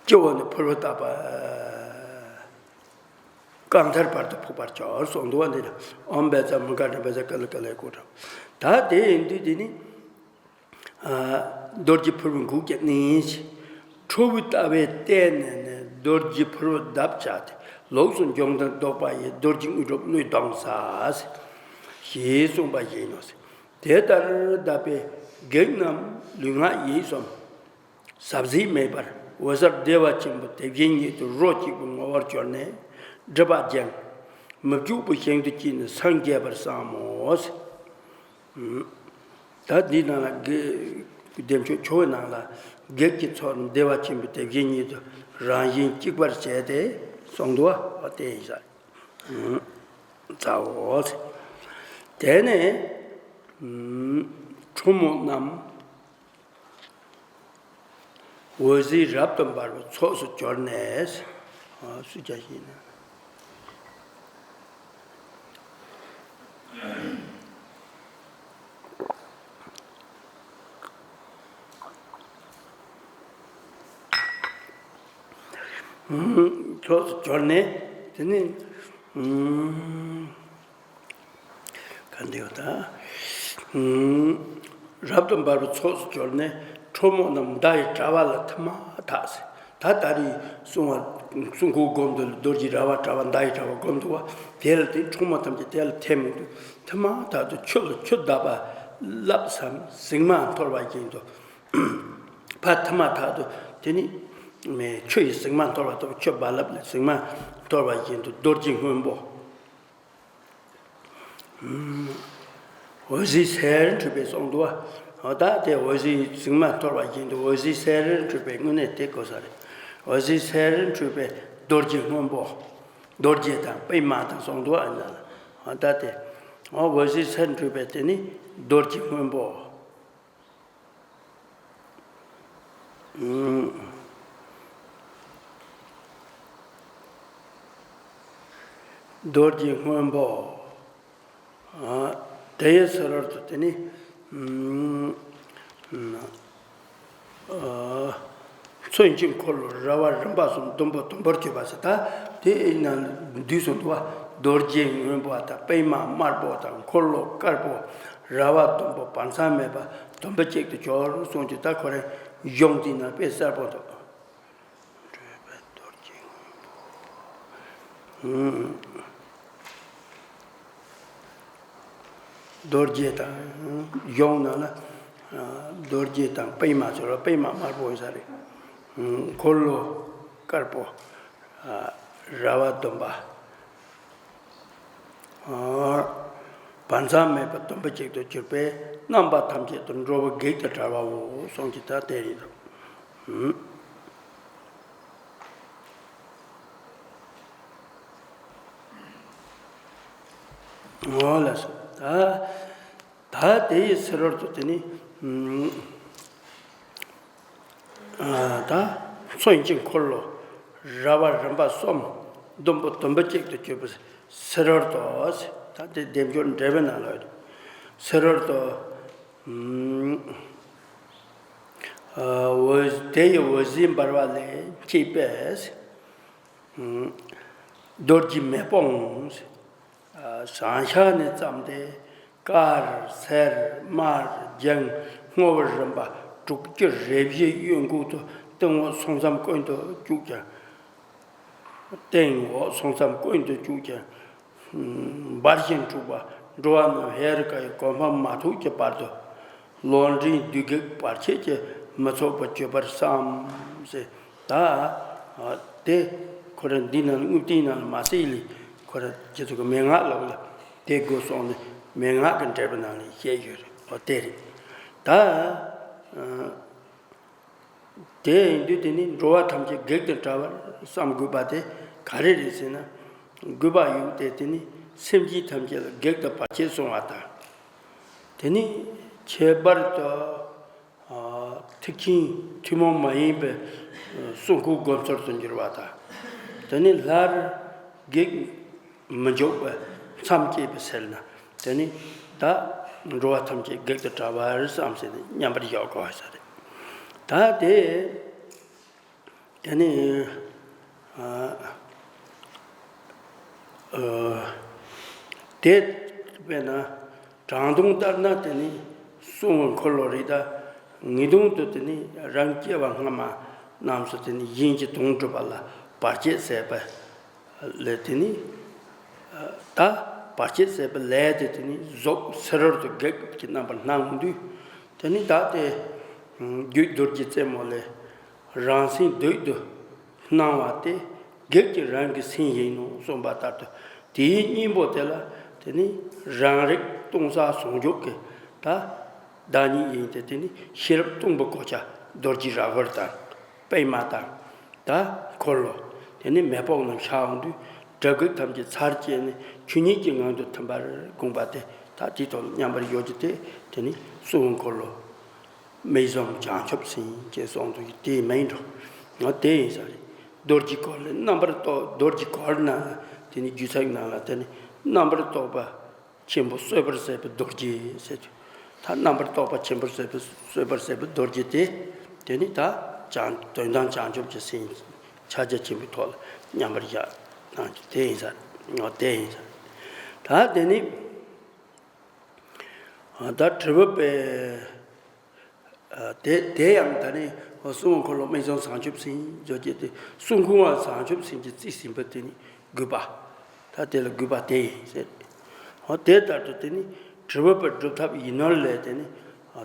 སྤྱི་བོ་ནས་ཕུར་བུ་བརྡབས་པ་རྐང་མཐར་བར་དུ་ཕོག་པར་གྱུར་གསུངས་འདུག་བ། འདི་ལ་ཨོམ་བཛྲ་མུ་ཌ་ག་ར་བཛྲ་ཀཱི་ལ་ཀཱི་ལའི་སྐོར་དྲངས། ད་དེ་ཡིན་དུས་དེ་ནི། རྡོ་རྗེ་ཕུར་བུ་འགུགས་ཀྱི་ནི། ཁྲོ་བོའི་ལྟ་བས་བལྟས་ནས་ནི། རྡོ་རྗེ་ཕུར་བུ་བརྡབ་བྱ་སྟེ། ལོགས་སུ་འབྱུང་དུ་བཟློག་པ་ཡི། རྡོ་རྗེ་དངོས་གྲུབ་སྣོད་དང་ས། ཞེས་གསུངས་པ་བཞིན་ནོ། དེ་ལྟར་བརྡབས་པས་བགེགས་རྣམས་ལུས་ངག་ཡིད་གསུམ། ཟབ་གཟིགས་མེད་པར་འོད་གསལ་བདེ་བ་ཆེན་པོ་དེ་བཞིན་ཉིད་དུ་རོ་གཅིག་པུ་ངོ་བོར་གྱུར་ནས་སྒྲིབ་པ་སྦྱངས། མི་བསྐྱོད་པའི་ཞིང་དུ་སྐྱེས་ནས་སངས་རྒྱས་པར་བསམ་མོ། ད་འདི་ནང་ལ་བགེགས་བདེ་མཆོག་ཆུ་བོའི་ནང་ལ་བགེགས་ཀྱི་ཚོགས་རྣམས་བདེ་བ་ཆེན་པོའི་དེ་བཞིན་ཉིད་དུ་རང་བཞིན་གཅིག་པར་བྱས་ཏེ་གསུངས་འདུག་བ། དེ་ཡིན་ས་ཙའོ། དེ་ནས་ཁྲོ་མོ་རྣམས། འོད་ཟེར་རབ་ཏུ་འབར་བའི་ཚོགས་སུ་གྱུར་ནས། སུ་བྱ་ཞིག་ན། ཚོགས་སུ་གྱུར་ནས་དེ་ནི། ག་འདི་ཡོད་ད། རབ་ཏུ་འབར་བའི་ཚོགས་སུ་གྱུར་ནས་ཁྲོ་མོ་རྣམས་མདའ་ཡི་དྲ་བ་ལ་ཐིམ་མ་ཐག་ཟེར། ད་ད་རེས་གསུང་བ་གསུང་འཁོར་སྒོམ་དུ་རྡོ་རྗེ་ར་བ་དྲ་བ་མདའ་ཡི་དྲ་བ་སྒོམ་འདུག་བ། དེ་ལ་དེ་ཁྲོ་མོ་ཐམས་ཅད་དེ་ལ་ཐིམ་འདུག་ཐིམ་མ་ཐག་ཏུ་ཆུ་ལ་ཆུ་བརྡབས་པ་རླབས་སམ་ཟེགས་མ་འཐོར་བ་བཞིན་དུ། ཕར་ཐིམ་མ་ཐག་ཏུ་དེ་ནི་ཆུ་ཡི་ཟེགས་མ་འཐོར་བ་ལྟ་བུ་ཆུ་རྦ་རླབས་ལ་ཟེགས་མ་འཐོར་བ་བཞིན་དུ་རྡོ་རྗེ་སྔོན་པོ། འོད་ཟེར་སེར་འཕྲོས་པའི་གསུངས་འདུག་བ། འོ་ད་དེ་འོད་ཟེར་ཟེགས་མ་འཐོར་བ་བཞིན་དུ་འོད་ཟེར་སེར་འཕྲོས་པའི་དངོས་གནས་དེ་གོ་ས་རེད། འོད་ཟེར་སེར་འཕྲོས་པའི་རྡོ་རྗེ་སྔོན་པོ། རྡོ་རྗེ་དང་པདྨ་དང་གསུངས་འདུག་བ། འོ་ད་དེ་འོ་འོད་ཟེར་སེར་འཕྲོས་པའི་དེ་ནི་རྡོ་རྗེ་སྔོན་པོ། རྡོ་རྗེ་སྔོན་པོ། དེ་ཡི་ཕྱི་རོལ་དུ་དེ་ནི། མཚོན་གྱི་འཁོར་ལོ་ར་བ་རིམ་པ་གསུམ་ཟླུམ་པོ་ཟླུམ་པོར་གྱུར་པ་ཟེར། ད་དེ་ཡིན་ན་འདུས་སུ་འདུ་བ། རྡོ་རྗེ་སྔོན་པོ་དང་པདྨ་དམར་པོ་དང་འཁོར་ལོ་དཀར་པོ། ར་བ་ཟླུམ་པོ་བར་མཚམས་མེད་པ་ཟླུམ་པོ་གཅིག་ཏུ་གྱུར་གསུངས་ཀྱི། ད་ཁོ་རང་གཞུང་འདི་ན་དཔེ་གསལ་པོ་འདུག། རྡོ་རྗེ་སྔོན་པོ། རྡོ་རྗེ་དང་། གཞུང་ནང་ལ་རྡོ་རྗེ་དང་པདྨ་ཟེར་བ། པདྨ་དམར་པོ་ཡིན་ས་རེད། འཁོར་ལོ་དཀར་པོ། ར་བ་ཟླུམ་པ། བར་མཚམས་མེད་པ་ཟླུམ་པོ་གཅིག་ཏུ་གྱུར་པས་རྣམ་པ་ཐམས་ཅད་དུ་འགྲོ་བ་བགེགས་དང་བྲལ་བའོ་གསུངས་ཀྱི། ད་དེ་རེད་འདུག། འོ་ལགས་སོ། ད་ད་དེ་ཡི་ཕྱི་རོལ་དུ་དེ་ནི། ད་མཚོན་གྱི་འཁོར་ལོ་ར་བ་རིམ་པ་གསུམ་ཟླུམ་པོ་ཟླུམ་པོ་གཅིག་ཏུ་གྱུར་པའི་ཕྱི་རོལ་དུ། ད་དེ་སྡེབ་སྦྱོར་འགྲེལ་པའི་ནང་ལ་ཡོད། ཕྱི་རོལ་དུ། འོད། དེ་ཡི་འོད་ཟེར་འབར་བ་ལས་མཆེད་པས། རྡོ་རྗེ་མེ་དཔུང་། བྱང་ཤར་ནས་བརྩམས་ཏེ། དཀར་སེར་དམར་ལྗང་སྔོ་བའི་རིམ་པ་དྲུག་ཅུ་རེ་བཞི་གཡོན་ཁུག་ཏུ་སྟེང་འོག་གསུམ་མཚམས་ཀུན་ཏུ་བཅུག་ཀྱང་། སྟེང་འོག་གསུམ་མཚམས་ཀུན་ཏུ་བཅུག་ཀྱང་། འབར་ཞིང་འཁྲུགས་པ་འགྲོ་བ་རྣམས་ཧེ་རུ་ཀ་ཡི་གོ་འཕང་མ་ཐོབ་ཀྱི་བར་དུ། ལོག་འདྲེན་བདུད་བགེགས་བར་ཆད་ཀྱིས་མི་ཚུགས་པར་གྱུར་པར་བསམ་ཟེར། ད་དེ་ཁོ་ར་འདི་ནང་དངུལ་རྟིང་ནང་ལ་མ་ཟེར་ལས། ཁོ་ར་ཁྱེད་ཚོ་གི་མན་ངག་ལོག་ལ་དེ་དགོས་སོང་ནས་མན་ངག་གི་འགྲེལ་པ་ནང་ལ་བཤད་ཡོད་རེད། འོ་དེ་རེད། ད། དེ་ཡིན་དུས་དེ་ནི་འགྲོ་བ་ཐམས་ཅད་བགེགས་དང་བྲལ་བར་བསམ་དགོས་པ་དེ་ག་རེ་རེད་ཟེར་ན། དགོས་པ་ཡོད་དེ། དེ་ནི་སེམས་ཅན་ཐམས་ཅད་ལ་བགེགས་དང་བར་ཆད་སྲུང་བ་དང་། དེ་ནི་ཁྱད་པར་དུ་ཐེག་ཆེན་ཐུན་མོང་མ་ཡིན་པའི་སྲུང་འཁོར་སྒོམ་ཚུལ་དུ་འགྱུར་བ་དང་། དེ་ནི་སླར་བགེགས་མི་འཇུག་པའི་མཚམས་བཅད་པའི་ཚེ་ན། དེ་ནི་ད་འགྲོ་བ་ཐམས་ཅད་བགེགས་དང་བྲལ་བར་བསམ་ཟེར་ནས་མཉམ་པར་བཞག་དགོས་ས་རེད། ད་དེ་དེ་ནི་ཨ་ཨ་དེ་དཔེར་ན་དྲང་དོན་ལྟར་ན་དེ་ནི་སྲུང་བའི་འཁོར་ལོ་རེད། ད་ངེས་དོན་དུ་དེ་ནི་རང་སྐྱེ་བ་སྔ་མ་རྣམས་སུ་དེ་ནི་གཞན་གྱི་དོན་སྒྲུབ་པ་ལ་བར་ཆད་ཟད་པ། ལས་དེ་ནི། ད་བར་ཆད་ཟད་པའི་ལས་དེ་དེ་ནི་གཟུགས་ཕྱི་རོལ་དུ་བགེགས་ཀྱི་རྣམ་པར་སྣང་དུས། དེ་ནི་ད་དེ་རྒྱུད་རྡོ་རྗེ་རྩེ་མོ་ལས་རང་སེམས་བདུད་དུ་སྣང་བ་དེ་བགེགས་ཀྱི་རང་གི་སེམས་ཡིན་ནོ་གསུངས་པ་ལྟར་དུ། དེའི་གཉེན་པོ་དེ་ལ་དེ་ནི་རང་རིག་སྟོང་གསལ་ཟུང་འཇུག་གི་ད་བདག་ཉིད་ཡིན་ཏེ། དེ་ནི་ཤེས་རབ་སྟོང་པའི་གོ་ཆ་རྡོ་རྗེ་ར་བར་དང་། པདྨ་དང་། ད་འཁོར་ལོ། དེ་ནི་མེ་དཔུང་རྣམས་ཤར་འོང་དུས་དགྲ་བགེགས་ཐམས་ཅད་ཚར་བཅད་ནས་ཆོས་ཉིད་ཀྱི་ངང་དུ་ཐིམ་པར་དགོངས་པ་དེ། ད་དེའི་ཐོག་ལ་མཉམ་པར་ཡོད་ཀྱི་དེ། དེ་ནི་སྲུང་འཁོར་ལོ། མི་གཟུང་བྱང་ཆུབ་སེམས་ཅེས་གསུངས་འདུག་གི། དེ་མིན་འགྲོ། ང་དེ་ཡིན་ས་རེད། རྡོ་རྗེ་འཁོར་ལོ་རྣམ་པར་རྟོག། རྡོ་རྗེ་འཁོར་ནང་ལ་དེ་ནི་རྒྱུད་ཚིག་ནང་ལ་དེ་ནི་རྣམ་པར་རྟོག་པ་ཆེན་པོ་གསོད་པར་ཟད་པའི་རྡོ་རྗེ་ཟེར་དུས། ད་རྣམ་པར་རྟོག་པ་ཆེན་པོ་གསོད་པའི་གསོད་པར་ཟད་པའི་རྡོ་རྗེ་དེ། དེ་ནི་ད་བྱང་དོན་དམ་བྱང་ཆུབ་ཀྱི་སེམས་ཕྱག་རྒྱ་ཆེན་པོའི་ཐོག་ལ་མཉམ་པར་བཞག་གནང་རྒྱུ་དེ་ཡིན་ས། ང་དེ་ཡིན་ས། ད་དེ་ནི། ད་དྲིལ་བུ་པས། དེ་དེ་ཡང་ད་ནི་སྲུང་འཁོར་ལོ་མི་གཟུང་བྱང་ཆུབ་སེམས་བརྗོད་ཀྱི་དེ། སྲུང་འཁོར་བ་བྱང་ཆུབ་སེམས་ཀྱི་རྩིས་ཟིན་པ་དེ་ནི་དགོས་པ། ད་དེ་ལ་དགོས་པ་དེ་ཡིན་ཟེར། འོ་དེ་ལྟར་དུ་དེ་ནི་དྲིལ་བུ་པའི་སྒྲུབ་ཐབས་ཡིག་ནོར་ལས་དེ་ནི།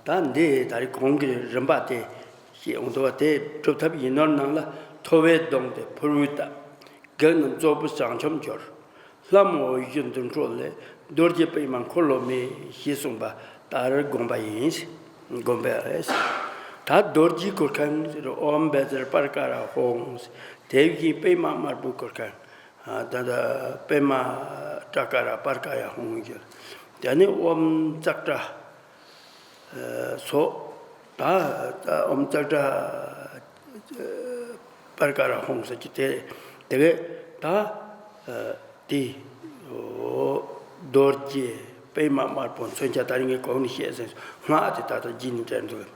ད་འདི་ད་རེས་གོང་གི་རིམ་པ་དེ་བཤད་འོང་དུས། དེ་སྒྲུབ་ཐབས་ཡིག་ནོར་ནང་ལ། ཐོ་བས་བརྡུངས་ཏེ་ཕུར་བུས་བཏབ། བགེགས་རྣམས་རྫོགས་པའི་བྱང་ཆུབ་འགྱུར། ལྷ་མོ་འོད་ཞུ་འདུ་འཕྲོ་ལས། རྡོ་རྗེ་པདྨ་འཁོར་ལོ་མེ། ཞེས་གསུངས་པ་ལྟར་བསྒོམ་པ་ཡིན། བསྒོམ་པ་ཡིན། ད་རྡོ་རྗེ་གུར་ཁང་ཟེར། ཨོཾ་བཛྲ་པར་ཀ་ར་ཧཱུྃ། དེ་བཞིན་པདྨ་དམར་པོའི་གུར་ཁང་། ད་ད་པདྨ་ཏྲ་ཀ་ར་པར་ཀ་ཡ་ཧཱུྃ་ཟེར། དེ་ནས་ཨོཾ་ཙཀྲ། སོགས། ད་ཨོཾ་ཙཀྲ་པར་ཀ་ར་ཧཱུྃ་ཟེར་གྱི་དེ། དེ་བས་ད་དེ་རྡོ་རྗེ་ པདྨ་དམར་པོ་མཚོན་ཆ། ད་རིང་ངས་གོང་ནས་བཤད་ཟིན་སྔགས་དེ་ད་ལྟ་རྗེས་ནས་འདྲེན་འདུག་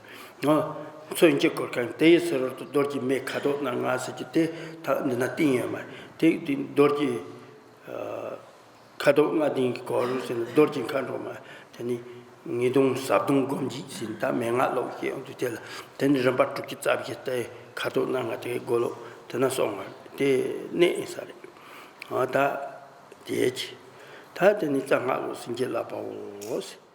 ངོ་། མཚོན་གྱི་གུར་ཁང་དེ་ཡི་ཕྱི་རོལ་དུ་རྡོ་རྗེ་མེ་ཁ་དོག་སྣ་ལྔ་ཟེར་གྱི་དེ་ད་འདི་ན་བཏིང་ཡོད་མ་རེད། དེ་དེ་རྡོ་རྗེ་ཁ་དོག་ལྔ་ལྡན་གྱི་གུར་ཟེར་ན་རྡོ་རྗེ་མཁའ་འགྲོ་མ། དེ་ནི་ངེས་དོན་ཟབ་དོན་སྒོམ་བགྱིད་ཟེར་ན་ད་མན་ངག་ཀློག་བཤད་ཡོང་དུས་དེ་ལ་དེ་ནི་རིམ་པ་དྲུག་ཅུ་རྩ་བཞི་སྟེ་ཁ་དོག་སྣ་ལྔ་དེ་གི་སྒོ་ལོགས་དེ་ན་སོང་བ་དེ་གནས་ཡིན་ས་རེད། ཨ་ད་དེ་ཅི་ད་དེ་ནི་རྩ་སྔགས་ལོ་སེང་གེ་ལག་པའོ་ཟེར།